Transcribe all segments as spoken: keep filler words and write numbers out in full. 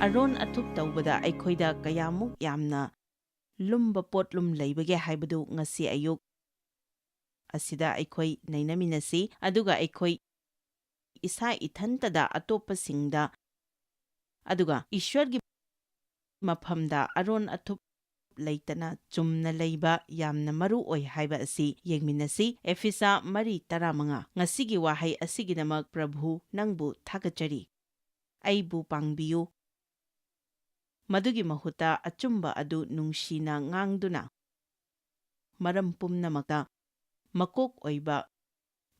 ꯑꯔꯣꯟ ꯑꯊꯨꯞ ꯇꯧꯕꯗ ꯑꯩꯈꯣꯏꯗ ꯀꯌꯥꯃꯨꯛ ꯌꯥꯝꯅ ꯂꯨꯝꯕ ꯄꯣꯠꯂꯨꯝ ꯂꯩꯕꯒꯦ ꯍꯥꯏꯕꯗꯨ ꯉꯁꯤ ꯑꯌꯨꯛ ꯑꯁꯤꯗ ꯑꯩꯈꯣꯏ ꯅꯩꯅꯃꯤꯟꯅꯁꯤ, ꯑꯗꯨꯒ ꯑꯩꯈꯣꯏ ꯏꯁꯥ ꯏꯊꯟꯇꯗ ꯑꯇꯣꯞꯄꯁꯤꯡꯗ, ꯑꯗꯨꯒ ꯏꯁ꯭ꯋꯔꯒꯤ ꯃꯐꯝꯗ ꯑꯔꯣꯟ ꯑꯊꯨꯞ ꯂꯩꯇꯅ ꯆꯨꯝꯅ ꯂꯩꯕ ꯌꯥꯝꯅ ꯃꯔꯨ ꯑꯣꯏ ꯍꯥꯏꯕ ꯑꯁꯤ ꯌꯦꯡꯃꯤꯟꯅꯁꯤ꯫ ꯑꯦꯐꯤꯁꯥ ꯃꯔꯤ ꯇꯔꯥꯃꯉꯥ꯫ ꯉꯁꯤꯒꯤ ꯋꯥꯍꯩ ꯑꯁꯤꯒꯤꯗꯃꯛ ꯄ꯭ꯔꯚꯨ ꯅꯪꯕꯨ ꯊꯥꯒꯠꯆꯔꯤ꯫ ꯑꯩꯕꯨ ꯄꯥꯡꯕꯤꯌꯨ꯫ ꯃꯗꯨꯒꯤ ꯃꯍꯨꯠꯇ ꯑꯆꯨꯝꯕ ꯑꯗꯨ ꯅꯨꯡꯁꯤꯅ ꯉꯥꯡꯗꯨꯅ ꯃꯔꯝ ꯄꯨꯝꯅꯃꯛꯇ ꯃꯀꯣꯛ ꯑꯣꯏꯕ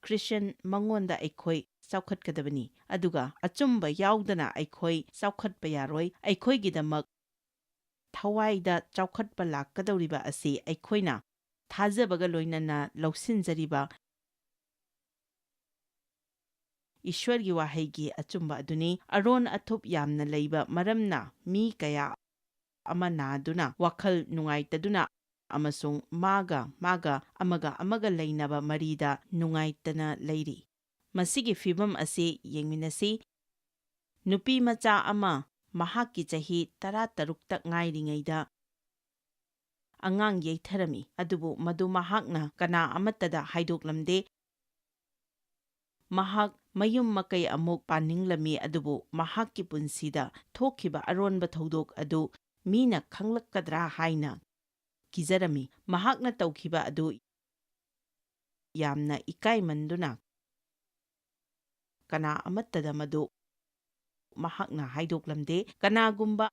ꯈ꯭ꯔꯤꯁꯟ ꯃꯉꯣꯟꯗ ꯑꯩꯈꯣꯏ ꯆꯥꯎꯈꯠꯀꯗꯕꯅꯤ, ꯑꯗꯨꯒ ꯑꯆꯨꯝꯕ ꯌꯥꯎꯗꯅ ꯑꯩꯈꯣꯏ ꯆꯥꯎꯈꯠꯄ ꯌꯥꯔꯣꯏ꯫ ꯑꯩꯈꯣꯏꯒꯤꯗꯃꯛ ꯊꯋꯥꯏꯗ ꯆꯥꯎꯈꯠꯄ ꯂꯥꯛꯀꯗꯧꯔꯤꯕ ꯑꯁꯤ ꯑꯩꯈꯣꯏꯅ ꯊꯥꯖꯕꯒ ꯂꯣꯏꯅꯅ ꯂꯧꯁꯤꯟꯖꯔꯤꯕ ꯏꯁ꯭ꯋꯔꯒꯤ ꯋꯥꯍꯩꯒꯤ ꯑꯆꯨꯝꯕ ꯑꯗꯨꯅꯤ꯫ ꯑꯔꯣꯟ ꯑꯊꯨꯞ ꯌꯥꯝꯅ ꯂꯩꯕ ꯃꯔꯝꯅ ꯃꯤ ꯀꯌꯥ ꯑꯃ ꯅꯥꯗꯨꯅ, ꯋꯥꯈꯜ ꯅꯨꯡꯉꯥꯏꯇꯗꯨꯅ ꯑꯃꯁꯨꯡ ꯃꯥꯒ ꯃꯥꯒ ꯑꯃꯒ ꯑꯃꯒ ꯂꯩꯅꯕ ꯃꯔꯤꯗ ꯅꯨꯡꯉꯥꯏꯇꯅ ꯂꯩꯔꯤ꯫ ꯃꯁꯤꯒꯤ ꯐꯤꯚꯝ ꯑꯁꯤ ꯌꯦꯡꯃꯤꯟꯅꯁꯤ꯫ ꯅꯨꯄꯤ ꯃꯆꯥ ꯑꯃ ꯃꯍꯥꯛꯀꯤ ꯆꯍꯤ ꯇꯔꯥꯇꯔꯨꯛꯇ ꯉꯥꯏꯔꯤꯉꯩꯗ ꯑꯉꯥꯡ ꯌꯩꯊꯔꯝꯃꯤ, ꯑꯗꯨꯕꯨ ꯃꯗꯨ ꯃꯍꯥꯛꯅ ꯀꯅꯥ ꯑꯃꯠꯇꯗ ꯍꯥꯏꯗꯣꯛꯂꯝꯗꯦ꯫ ꯃꯍꯥꯛ ꯃꯌꯨꯝ ꯃꯀꯩ ꯑꯃꯨꯛ ꯄꯥꯟꯅꯤꯡꯂꯝꯃꯤ, ꯑꯗꯨꯕꯨ ꯃꯍꯥꯛꯀꯤ ꯄꯨꯟꯁꯤꯗ ꯊꯣꯛꯈꯤꯕ ꯑꯔꯣꯟꯕ ꯊꯧꯗꯣꯛ ꯑꯗꯨ ꯃꯤꯅ ꯈꯪꯂꯛꯀꯗ꯭ꯔꯥ ꯍꯥꯏꯅ ꯀꯤꯖꯔꯝꯃꯤ꯫ ꯃꯍꯥꯛꯅ ꯇꯧꯈꯤꯕ ꯑꯗꯨ ꯌꯥꯝꯅ ꯏꯀꯥꯏꯃꯟꯗꯨꯅ ꯀꯅꯥ ꯑꯃꯠꯇꯗ ꯃꯗꯨ ꯃꯍꯥꯛꯅ ꯍꯥꯏꯗꯣꯛꯂꯝꯗꯦ꯫ ꯀꯅꯥꯒꯨꯝꯕ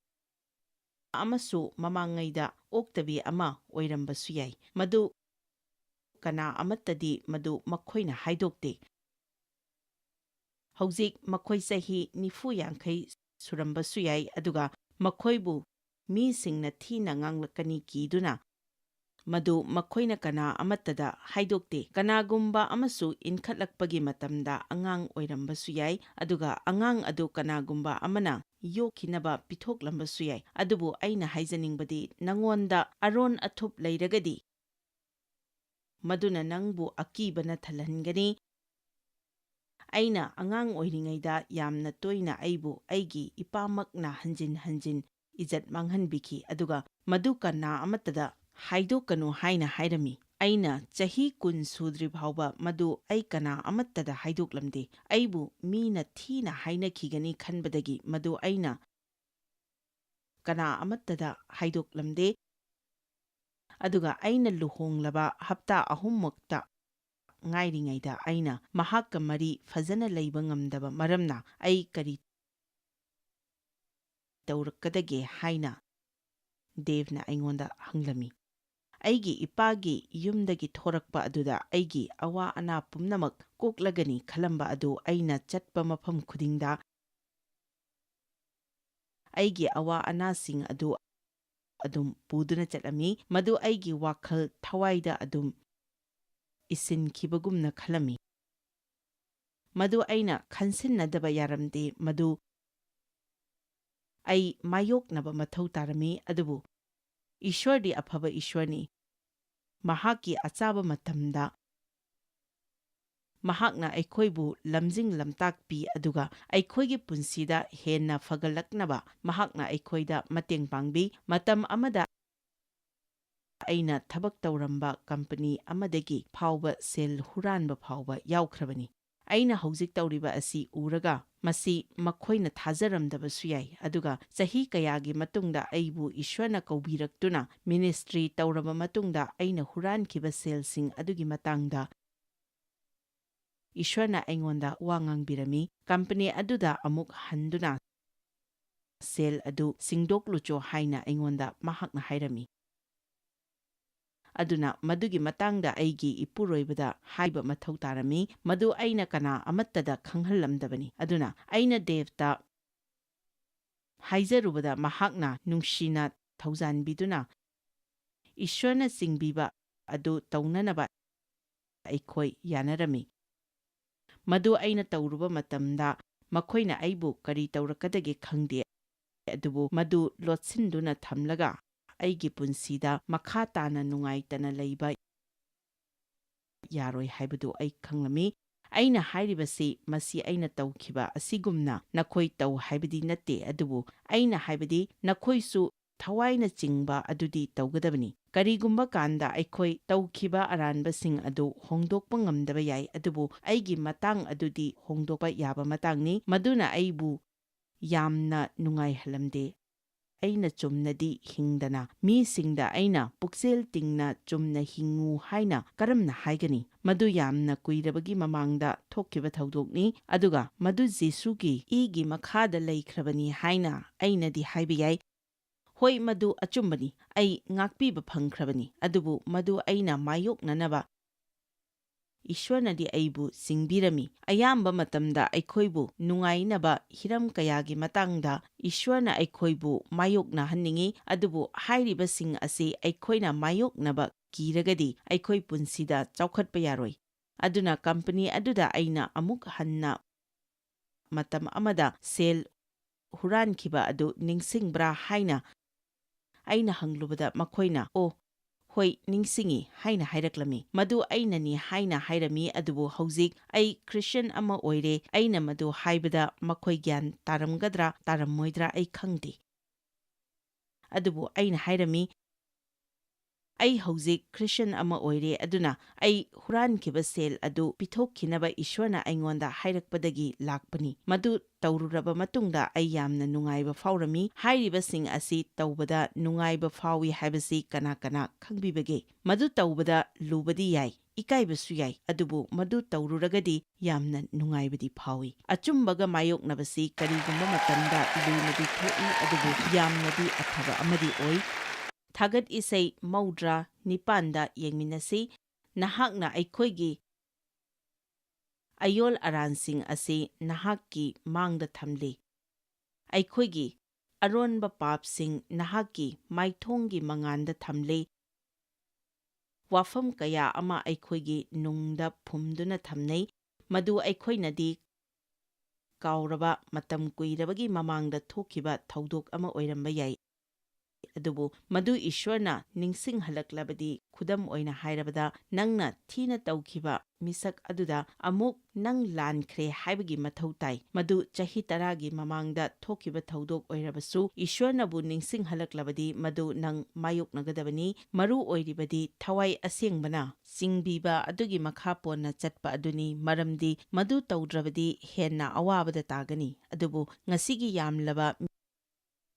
ꯑꯃꯁꯨ ꯃꯃꯥꯡꯉꯩꯗ ꯑꯣꯛꯇꯕꯤ ꯑꯃ ꯑꯣꯏꯔꯝꯕꯁꯨ ꯌꯥꯏ꯫ ꯃꯗꯨ ꯀꯅꯥ ꯑꯃꯠꯇꯗꯤ ꯃꯗꯨ ꯃꯈꯣꯏꯅ ꯍꯥꯏꯗꯣꯛꯇꯦ꯫ ꯍꯧꯖꯤꯛ ꯃꯈꯣꯏ ꯆꯍꯤ ꯅꯤꯐꯨ ꯌꯥꯡꯈꯩ ꯁꯨꯔꯝꯕꯁꯨ ꯌꯥꯏ, ꯑꯗꯨꯒ ꯃꯈꯣꯏꯕꯨ ꯃꯤꯁꯤꯡꯅ ꯊꯤꯅ ꯉꯥꯡꯂꯛꯀꯅꯤ ꯀꯤꯗꯨꯅ ꯃꯗꯨ ꯃꯈꯣꯏꯅ ꯀꯅꯥ ꯑꯃꯠꯇꯗ ꯍꯥꯏꯗꯣꯛꯇꯦ꯫ ꯀꯅꯥꯒꯨꯝꯕ ꯑꯃꯁꯨ ꯏꯟꯈꯠꯂꯛꯄꯒꯤ ꯃꯇꯝꯗ ꯑꯉꯥꯡ ꯑꯣꯏꯔꯝꯕꯁꯨ ꯌꯥꯏ, ꯑꯗꯨꯒ ꯑꯉꯥꯡ ꯑꯗꯨ ꯀꯅꯥꯒꯨꯝꯕ ꯑꯃꯅ ꯌꯣꯛꯈꯤꯅꯕ ꯄꯤꯊꯣꯛꯂꯝꯕꯁꯨ ꯌꯥꯏ꯫ ꯑꯗꯨꯕꯨ ꯑꯩꯅ ꯍꯥꯏꯖꯅꯤꯡꯕꯗꯤ, ꯅꯉꯣꯟꯗ ꯑꯔꯣꯟ ꯑꯊꯨꯞ ꯂꯩꯔꯒꯗꯤ, ꯃꯗꯨꯅ ꯅꯪꯕꯨ ꯑꯀꯤꯕꯅ ꯊꯜꯍꯟꯒꯅꯤ꯫ ꯑꯩꯅ ꯑꯉꯥꯡ ꯑꯣꯏꯔꯤꯉꯩꯗ ꯌꯥꯝꯅ ꯇꯣꯏꯅ ꯑꯩꯕꯨ ꯑꯩꯒꯤ ꯏꯄꯥꯃꯛꯅ ꯍꯟꯖꯤꯟ ꯍꯟꯖꯤꯟ ꯏꯖꯠ ꯃꯥꯡꯍꯟꯕꯤꯈꯤ, ꯑꯗꯨꯒ ꯃꯗꯨ ꯀꯅꯥ ꯑꯃꯠꯇꯗ ꯍꯥꯏꯗꯣꯛꯀꯅꯨ ꯍꯥꯏꯅ ꯍꯥꯏꯔꯝꯃꯤ꯫ ꯑꯩꯅ ꯆꯍꯤ ꯀꯨꯟ ꯁꯨꯗ꯭ꯔꯤ ꯐꯥꯎꯕ ꯃꯗꯨ ꯑꯩ ꯀꯅꯥ ꯑꯃꯠꯇꯗ ꯍꯥꯏꯗꯣꯛꯂꯝꯗꯦ꯫ ꯑꯩꯕꯨ ꯃꯤꯅ ꯊꯤꯅ ꯍꯥꯏꯅꯈꯤꯒꯅꯤ ꯈꯟꯕꯗꯒꯤ ꯃꯗꯨ ꯑꯩꯅ ꯀꯅꯥ ꯑꯃꯠꯇꯗ ꯍꯥꯏꯗꯣꯛꯂꯝꯗꯦ꯫ ꯑꯗꯨꯒ ꯑꯩꯅ ꯂꯨꯍꯣꯡꯂꯕ ꯍꯞꯇꯥ ꯑꯍꯨꯝꯃꯛꯇ ꯉꯥꯏꯔꯤꯉꯩꯗ ꯑꯩꯅ ꯃꯍꯥꯛꯀ ꯃꯔꯤ ꯐꯖꯅ ꯂꯩꯕ ꯉꯝꯗꯕ ꯃꯔꯝꯅ ꯑꯩ ꯀꯔꯤ ꯇꯧꯔꯛꯀꯗꯒꯦ ꯍꯥꯏꯅ ꯗꯦꯕꯅ ꯑꯩꯉꯣꯟꯗ ꯍꯪꯂꯝꯃꯤ꯫ ꯑꯩꯒꯤ ꯏꯄꯥꯒꯤ ꯌꯨꯝꯗꯒꯤ ꯊꯣꯔꯛꯄ ꯑꯗꯨꯗ ꯑꯩꯒꯤ ꯑꯋꯥ ꯑꯅꯥ ꯄꯨꯝꯅꯃꯛ ꯀꯣꯛꯂꯒꯅꯤ ꯈꯜꯂꯝꯕ ꯑꯗꯨ ꯑꯩꯅ ꯆꯠꯄ ꯃꯐꯝ ꯈꯨꯗꯤꯡꯗ ꯑꯩꯒꯤ ꯑꯋꯥ ꯑꯅꯥꯁꯤꯡ ꯑꯗꯨ ꯑꯗꯨꯝ ꯄꯨꯗꯨꯅ ꯆꯠꯂꯝꯃꯤ꯫ ꯃꯗꯨ ꯑꯩꯒꯤ ꯋꯥꯈꯜ ꯊꯋꯥꯏꯗ ꯑꯗꯨꯝ ꯏꯁꯤꯟꯈꯤꯕꯒꯨꯝꯅ ꯈꯜꯂꯝꯃꯤ꯫ ꯃꯗꯨ ꯑꯩꯅ ꯈꯟꯁꯤꯟꯅꯗꯕ ꯌꯥꯔꯝꯗꯦ꯫ ꯃꯗꯨ ꯑꯩ ꯃꯥꯌꯣꯛꯅꯕ ꯃꯊꯧ ꯇꯥꯔꯝꯃꯤ꯫ ꯑꯗꯨꯕꯨ ꯏꯁ꯭ꯋꯔꯗꯤ ꯑꯐꯕ ꯏꯁ꯭ꯋꯔꯅꯤ꯫ ꯃꯍꯥꯛꯀꯤ ꯑꯆꯥꯕ ꯃꯇꯝꯗ ꯃꯍꯥꯛꯅ ꯑꯩꯈꯣꯏꯕꯨ ꯂꯝꯖꯤꯡ ꯂꯝꯇꯥꯛꯄꯤ, ꯑꯗꯨꯒ ꯑꯩꯈꯣꯏꯒꯤ ꯄꯨꯟꯁꯤꯗ ꯍꯦꯟꯅ ꯐꯒꯠꯂꯛꯅꯕ ꯃꯍꯥꯛꯅ ꯑꯩꯈꯣꯏꯗ ꯃꯇꯦꯡ ꯄꯥꯡꯕꯤ꯫ ꯃꯇꯝ ꯑꯃꯗ ꯑꯩꯅ ꯊꯕꯛ ꯇꯧꯔꯝꯕ ꯀꯝꯄꯅꯤ ꯑꯃꯗꯒꯤ ꯐꯥꯎꯕ ꯁꯦꯜ ꯍꯨꯔꯥꯟꯕ ꯐꯥꯎꯕ ꯌꯥꯎꯈ꯭ꯔꯕꯅꯤ꯫ ꯑꯩꯅ ꯍꯧꯖꯤꯛ ꯇꯧꯔꯤꯕ ꯑꯁꯤ ꯎꯔꯒ, ꯃꯁꯤ ꯃꯈꯣꯏꯅ ꯊꯥꯖꯔꯝꯗꯕꯁꯨ ꯌꯥꯏ, ꯑꯗꯨꯒ ꯆꯍꯤ ꯀꯌꯥꯒꯤ ꯃꯇꯨꯡꯗ ꯑꯩꯕꯨ ꯏꯁ꯭ꯋꯔꯅ ꯀꯧꯕꯤꯔꯛꯇꯨꯅ ꯃꯤꯅꯤꯁꯇ꯭ꯔꯤ ꯇꯧꯔꯕ ꯃꯇꯨꯡꯗ ꯑꯩꯅ ꯍꯨꯔꯥꯟꯈꯤꯕ ꯁꯦꯜꯁꯤꯡ ꯑꯗꯨꯒꯤ ꯃꯇꯥꯡꯗ ꯏꯁ꯭ꯋꯔꯅ ꯑꯩꯉꯣꯟꯗ ꯋꯥ ꯉꯥꯡꯕꯤꯔꯝꯃꯤ꯫ ꯀꯝꯄꯅꯤ ꯑꯗꯨꯗ ꯑꯃꯨꯛ ꯍꯟꯗꯨꯅ ꯁꯦꯜ ꯑꯗꯨ ꯁꯤꯡꯗꯣꯛꯂꯨꯆꯣ ꯍꯥꯏꯅ ꯑꯩꯉꯣꯟꯗ ꯃꯍꯥꯛꯅ ꯍꯥꯏꯔꯝꯃꯤ꯫ ꯑꯗꯨꯅ ꯃꯗꯨꯒꯤ ꯃꯇꯥꯡꯗ ꯑꯩꯒꯤ ꯏꯄꯨꯔꯣꯏꯕꯗ ꯍꯥꯏꯕ ꯃꯊꯧ ꯇꯥꯔꯝꯃꯤ꯫ ꯃꯗꯨ ꯑꯩꯅ ꯀꯅꯥ ꯑꯃꯠꯇꯗ ꯈꯪꯍꯜꯂꯝꯗꯕꯅꯤ꯫ ꯑꯗꯨꯅ ꯑꯩꯅ ꯗꯦꯕꯇ ꯍꯥꯏꯖꯔꯨꯕꯗ ꯃꯍꯥꯛꯅ ꯅꯨꯡꯁꯤꯅ ꯊꯧꯖꯥꯟꯕꯤꯗꯨꯅ ꯏꯁ꯭ꯋꯔꯅ ꯆꯤꯡꯕꯤꯕ ꯑꯗꯨ ꯇꯧꯅꯅꯕ ꯑꯩꯈꯣꯏ ꯌꯥꯅꯔꯝꯃꯤ꯫ ꯃꯗꯨ ꯑꯩꯅ ꯇꯧꯔꯨꯕ ꯃꯇꯝꯗ ꯃꯈꯣꯏꯅ ꯑꯩꯕꯨ ꯀꯔꯤ ꯇꯧꯔꯛꯀꯗꯒꯦ ꯈꯪꯗꯦ, ꯑꯗꯨꯕꯨ ꯃꯗꯨ ꯂꯣꯠꯁꯤꯟꯗꯨꯅ ꯊꯝꯂꯒ ꯑꯩꯒꯤ ꯄꯨꯟꯁꯤꯗ ꯃꯈꯥ ꯇꯥꯅ ꯅꯨꯡꯉꯥꯏꯇꯅ ꯂꯩꯕ ꯌꯥꯔꯣꯏ ꯍꯥꯏꯕꯗꯨ ꯑꯩ ꯈꯪꯂꯝꯃꯤ꯫ ꯑꯩꯅ ꯍꯥꯏꯔꯤꯕꯁꯤ ꯃꯁꯤ ꯑꯩꯅ ꯇꯧꯈꯤꯕ ꯑꯁꯤꯒꯨꯝꯅ ꯅꯈꯣꯏ ꯇꯧ ꯍꯥꯏꯕꯗꯤ ꯅꯠꯇꯦ, ꯑꯗꯨꯕꯨ ꯑꯩꯅ ꯍꯥꯏꯕꯗꯤ ꯅꯈꯣꯏꯁꯨ ꯊꯋꯥꯏꯅ ꯆꯤꯡꯕ ꯑꯗꯨꯗꯤ ꯇꯧꯒꯗꯕꯅꯤ꯫ ꯀꯔꯤꯒꯨꯝꯕ ꯀꯥꯟꯗ ꯑꯩꯈꯣꯏ ꯇꯧꯈꯤꯕ ꯑꯔꯥꯟꯕꯁꯤꯡ ꯑꯗꯨ ꯍꯣꯡꯗꯣꯛꯄ ꯉꯝꯗꯕ ꯌꯥꯏ, ꯑꯗꯨꯕꯨ ꯑꯩꯒꯤ ꯃꯇꯥꯡ ꯑꯗꯨꯗꯤ ꯍꯣꯡꯗꯣꯛꯄ ꯌꯥꯕ ꯃꯇꯥꯡꯅꯤ꯫ ꯃꯗꯨꯅ ꯑꯩꯕꯨ ꯌꯥꯝꯅ ꯅꯨꯡꯉꯥꯏꯍꯜꯂꯝꯗꯦ꯫ ꯑꯩꯅ ꯆꯨꯝꯅꯗꯤ ꯍꯤꯡꯗꯅ ꯃꯤꯁꯤꯡꯗ ꯑꯩꯅ ꯄꯨꯛꯆꯦꯜ ꯇꯤꯡꯅ ꯆꯨꯝꯅ ꯍꯤꯡꯉꯨ ꯍꯥꯏꯅ ꯀꯔꯝꯅ ꯍꯥꯏꯒꯅꯤ? ꯃꯗꯨ ꯌꯥꯝꯅ ꯀꯨꯏꯔꯕꯒꯤ ꯃꯃꯥꯡꯗ ꯊꯣꯛꯈꯤꯕ ꯊꯧꯗꯣꯛꯅꯤ, ꯑꯗꯨꯒ ꯃꯗꯨ ꯖꯤꯁꯨꯒꯤ ꯏꯒꯤ ꯃꯈꯥꯗ ꯂꯩꯈ꯭ꯔꯕꯅꯤ ꯍꯥꯏꯅ ꯑꯩꯅꯗꯤ ꯍꯥꯏꯕ ꯌꯥꯏ꯫ ꯍꯣꯏ, ꯃꯗꯨ ꯑꯆꯨꯝꯕꯅꯤ꯫ ꯑꯩ ꯉꯥꯛꯄꯤꯕ ꯐꯪꯈ꯭ꯔꯕꯅꯤ, ꯑꯗꯨꯕꯨ ꯃꯗꯨ ꯑꯩꯅ ꯃꯥꯌꯣꯛꯅꯅꯕ ꯏꯁ꯭ꯋꯔꯅꯗꯤ ꯑꯩꯕꯨ ꯆꯤꯡꯕꯤꯔꯝꯃꯤ꯫ ꯑꯌꯥꯝꯕ ꯃꯇꯝꯗ ꯑꯩꯈꯣꯏꯕꯨ ꯅꯨꯡꯉꯥꯏꯅꯕ ꯍꯤꯔꯝ ꯀꯌꯥꯒꯤ ꯃꯇꯥꯡꯗ ꯏꯁ꯭ꯋꯔꯅ ꯑꯩꯈꯣꯏꯕꯨ ꯃꯥꯌꯣꯛꯅꯍꯟꯅꯤꯡꯏ, ꯑꯗꯨꯕꯨ ꯍꯥꯏꯔꯤꯕꯁꯤꯡ ꯑꯁꯤ ꯑꯩꯈꯣꯏꯅ ꯃꯥꯌꯣꯛꯅꯕ ꯀꯤꯔꯒꯗꯤ ꯑꯩꯈꯣꯏ ꯄꯨꯟꯁꯤꯗ ꯆꯥꯎꯈꯠꯄ ꯌꯥꯔꯣꯏ꯫ ꯑꯗꯨꯅ ꯀꯝꯄꯅꯤ ꯑꯗꯨꯗ ꯑꯩꯅ ꯑꯃꯨꯛ ꯍꯟꯅ ꯃꯇꯝ ꯑꯃꯗ ꯁꯦꯜ ꯍꯨꯔꯥꯟꯈꯤꯕ ꯑꯗꯨ ꯅꯤꯡꯁꯤꯡꯕ꯭ꯔꯥ ꯍꯥꯏꯅ ꯑꯩꯅ ꯍꯪꯂꯨꯕꯗ ꯃꯈꯣꯏꯅ, "ꯑꯣ, ꯍꯣꯏ, ꯅꯤꯡꯁꯤꯡꯏ" ꯍꯥꯏꯅ ꯍꯥꯏꯔꯛꯂꯝꯃꯤ꯫ ꯃꯗꯨ ꯑꯩꯅꯅꯤ ꯍꯥꯏꯅ ꯍꯥꯏꯔꯝꯃꯤ, ꯑꯗꯨꯕꯨ ꯍꯧꯖꯤꯛ ꯑꯩ ꯈ꯭ꯔꯤꯁꯇ꯭ꯌꯥꯟ ꯑꯃ ꯑꯣꯏꯔꯦ꯫ ꯑꯩꯅ ꯃꯗꯨ ꯍꯥꯏꯕꯗ ꯃꯈꯣꯏ ꯒ꯭ꯌꯥꯟ ꯇꯥꯔꯝꯒꯗ꯭ꯔꯥ ꯇꯥꯔꯝꯃꯣꯏꯗ꯭ꯔꯥ ꯑꯩ ꯈꯪꯗꯦ꯫ ꯑꯗꯨꯕꯨ ꯑꯩꯅ ꯍꯥꯏꯔꯝꯃꯤ, "ꯑꯩ ꯍꯧꯖꯤꯛ ꯈ꯭ꯔꯤꯁꯇ꯭ꯌꯥꯟ ꯑꯃ ꯑꯣꯏꯔꯦ, ꯑꯗꯨꯅ ꯑꯩ ꯍꯨꯔꯥꯟꯈꯤꯕ ꯁꯦꯜ ꯑꯗꯨ ꯄꯤꯊꯣꯛꯈꯤꯅꯕ ꯏꯁ꯭ꯋꯔꯅ ꯑꯩꯉꯣꯟꯗ ꯍꯥꯏꯔꯛꯄꯗꯒꯤ ꯂꯥꯛꯄꯅꯤ꯫ ꯃꯗꯨ ꯇꯧꯔꯨꯔꯕ ꯃꯇꯨꯡꯗ ꯑꯩ ꯌꯥꯝꯅ ꯅꯨꯡꯉꯥꯏꯕ ꯐꯥꯎꯔꯝꯃꯤ꯫" ꯍꯥꯏꯔꯤꯕꯁꯤꯡ ꯑꯁꯤ ꯇꯧꯕꯗ ꯅꯨꯡꯉꯥꯏꯕ ꯐꯥꯎꯏ ꯍꯥꯏꯕꯁꯤ ꯀꯅꯥ ꯀꯅꯥ ꯈꯪꯕꯤꯕꯒꯦ? ꯃꯗꯨ ꯇꯧꯕꯗ ꯂꯨꯕꯗꯤ ꯌꯥꯏ, ꯏꯀꯥꯏꯕꯁꯨ ꯌꯥꯏ, ꯑꯗꯨꯕꯨ ꯃꯗꯨ ꯇꯧꯔꯨꯔꯒꯗꯤ ꯌꯥꯝꯅ ꯅꯨꯡꯉꯥꯏꯕꯗꯤ ꯐꯥꯎꯏ꯫ ꯑꯆꯨꯝꯕꯒ ꯃꯥꯌꯣꯛꯅꯕꯁꯤ ꯀꯔꯤꯒꯨꯝꯕ ꯃꯇꯝꯗ ꯂꯨꯅꯗꯤ ꯊꯣꯛꯏ, ꯑꯗꯨꯕꯨ ꯌꯥꯝꯅꯗꯤ ꯑꯐꯕ ꯑꯃꯗꯤ ꯑꯣꯏ꯫ ꯊꯥꯒꯠ ꯏꯁꯩ ꯃꯧꯗ꯭ꯔꯥ ꯅꯤꯄꯥꯟꯗ ꯌꯦꯡꯃꯤꯟꯅꯁꯤ꯫ ꯅꯍꯥꯛꯅ ꯑꯩꯈꯣꯏꯒꯤ ꯑꯌꯣꯜ ꯑꯔꯥꯟꯁꯤꯡ ꯑꯁꯤ ꯅꯍꯥꯛꯀꯤ ꯃꯥꯡꯗ ꯊꯝꯂꯤ꯫ ꯑꯩꯈꯣꯏꯒꯤ ꯑꯔꯣꯟꯕ ꯄꯥꯞꯁꯤꯡ ꯅꯍꯥꯛꯀꯤ ꯃꯥꯏꯊꯣꯡꯒꯤ ꯃꯉꯥꯟꯗ ꯊꯝꯂꯤ꯫ ꯋꯥꯐꯝ ꯀꯌꯥ ꯑꯃ ꯑꯩꯈꯣꯏꯒꯤ ꯅꯨꯡꯗ ꯐꯨꯝꯗꯨꯅ ꯊꯝꯅꯩ, ꯃꯗꯨ ꯑꯩꯈꯣꯏꯅꯗꯤ ꯀꯥꯎꯔꯕ ꯃꯇꯝ ꯀꯨꯏꯔꯕꯒꯤ ꯃꯃꯥꯡꯗ ꯊꯣꯛꯈꯤꯕ ꯊꯧꯗꯣꯛ ꯑꯃ ꯑꯣꯏꯔꯝꯕ ꯌꯥꯏ꯫ ꯑꯗꯨꯕꯨ ꯃꯗꯨ ꯏꯁ꯭ꯋꯔꯅ ꯅꯤꯡꯁꯤꯡꯍꯜꯂꯛꯂꯕꯗꯤ, ꯈꯨꯗꯝ ꯑꯣꯏꯅ ꯍꯥꯏꯔꯕꯗ, ꯅꯪꯅ ꯊꯤꯅ ꯇꯧꯈꯤꯕ ꯃꯤꯁꯛ ꯑꯗꯨꯗ ꯑꯃꯨꯛ ꯅꯪ ꯂꯥꯟꯈ꯭ꯔꯦ ꯍꯥꯏꯕꯒꯤ ꯃꯊꯧ ꯇꯥꯏ꯫ ꯃꯗꯨ ꯆꯍꯤ ꯇꯔꯥꯒꯤ ꯃꯃꯥꯡꯗ ꯊꯣꯛꯈꯤꯕ ꯊꯧꯗꯣꯛ ꯑꯣꯏꯔꯕꯁꯨ, ꯏꯁ꯭ꯋꯔꯅꯕꯨ ꯅꯤꯡꯁꯤꯡꯍꯜꯂꯛꯂꯕꯗꯤ ꯃꯗꯨ ꯅꯪ ꯃꯥꯌꯣꯛꯅꯒꯗꯕꯅꯤ꯫ ꯃꯔꯨ ꯑꯣꯏꯔꯤꯕꯗꯤ ꯊꯋꯥꯏ ꯑꯁꯦꯡꯕꯅ ꯆꯤꯡꯕꯤꯕ ꯑꯗꯨꯒꯤ ꯃꯈꯥ ꯄꯣꯟꯅ ꯆꯠꯄ ꯑꯗꯨꯅꯤ, ꯃꯔꯝꯗꯤ ꯃꯗꯨ ꯇꯧꯗ꯭ꯔꯕꯗꯤ ꯍꯦꯟꯅ ꯑꯋꯥꯕꯗ ꯇꯥꯒꯅꯤ꯫ ꯑꯗꯨꯕꯨ ꯉꯁꯤꯒꯤ ꯌꯥꯝꯂꯕ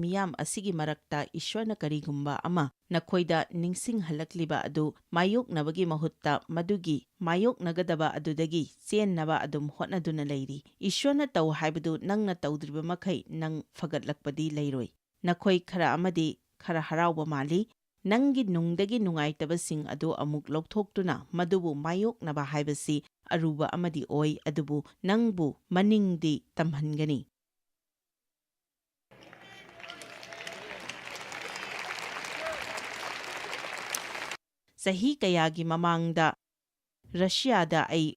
ꯃꯤꯌꯥꯝ ꯑꯁꯤꯒꯤ ꯃꯔꯛꯇ ꯏꯁ꯭ꯋꯔꯅ ꯀꯔꯤꯒꯨꯝꯕ ꯑꯃ ꯅꯈꯣꯏꯗ ꯅꯤꯡꯁꯤꯡꯍꯜꯂꯛꯂꯤꯕ ꯑꯗꯨ ꯃꯥꯌꯣꯛꯅꯕꯒꯤ ꯃꯍꯨꯠꯇ, ꯃꯗꯨꯒꯤ ꯃꯥꯌꯣꯛꯅꯒꯗꯕ ꯑꯗꯨꯗꯒꯤ ꯆꯦꯟꯅꯕ ꯑꯗꯨꯝ ꯍꯣꯠꯅꯗꯨꯅ ꯂꯩꯔꯤ꯫ ꯏꯁ꯭ꯋꯔꯅ ꯇꯧ ꯍꯥꯏꯕꯗꯨ ꯅꯪꯅ ꯇꯧꯗ꯭ꯔꯤꯕ ꯃꯈꯩ ꯅꯪ ꯐꯒꯠꯂꯛꯄꯗꯤ ꯂꯩꯔꯣꯏ꯫ ꯅꯈꯣꯏ ꯈꯔ ꯑꯃꯗꯤ ꯈꯔ ꯍꯔꯥꯎꯕ ꯃꯥꯜꯂꯤ꯫ ꯅꯪꯒꯤ ꯅꯨꯡꯗꯒꯤ ꯅꯨꯡꯉꯥꯏꯇꯕꯁꯤꯡ ꯑꯗꯨ ꯑꯃꯨꯛ ꯂꯧꯊꯣꯛꯇꯨꯅ ꯃꯗꯨꯕꯨ ꯃꯥꯌꯣꯛꯅꯕ ꯍꯥꯏꯕꯁꯤ ꯑꯔꯨꯕ ꯑꯃꯗꯤ ꯑꯣꯏ, ꯑꯗꯨꯕꯨ ꯅꯪꯕꯨ ꯃꯅꯤꯡꯗꯤ ꯇꯝꯍꯟꯒꯅꯤ꯫ ꯆꯍꯤ ꯀꯌꯥꯒꯤ ꯃꯃꯥꯡꯗ ꯔꯁꯤꯌꯥꯗ ꯑꯩ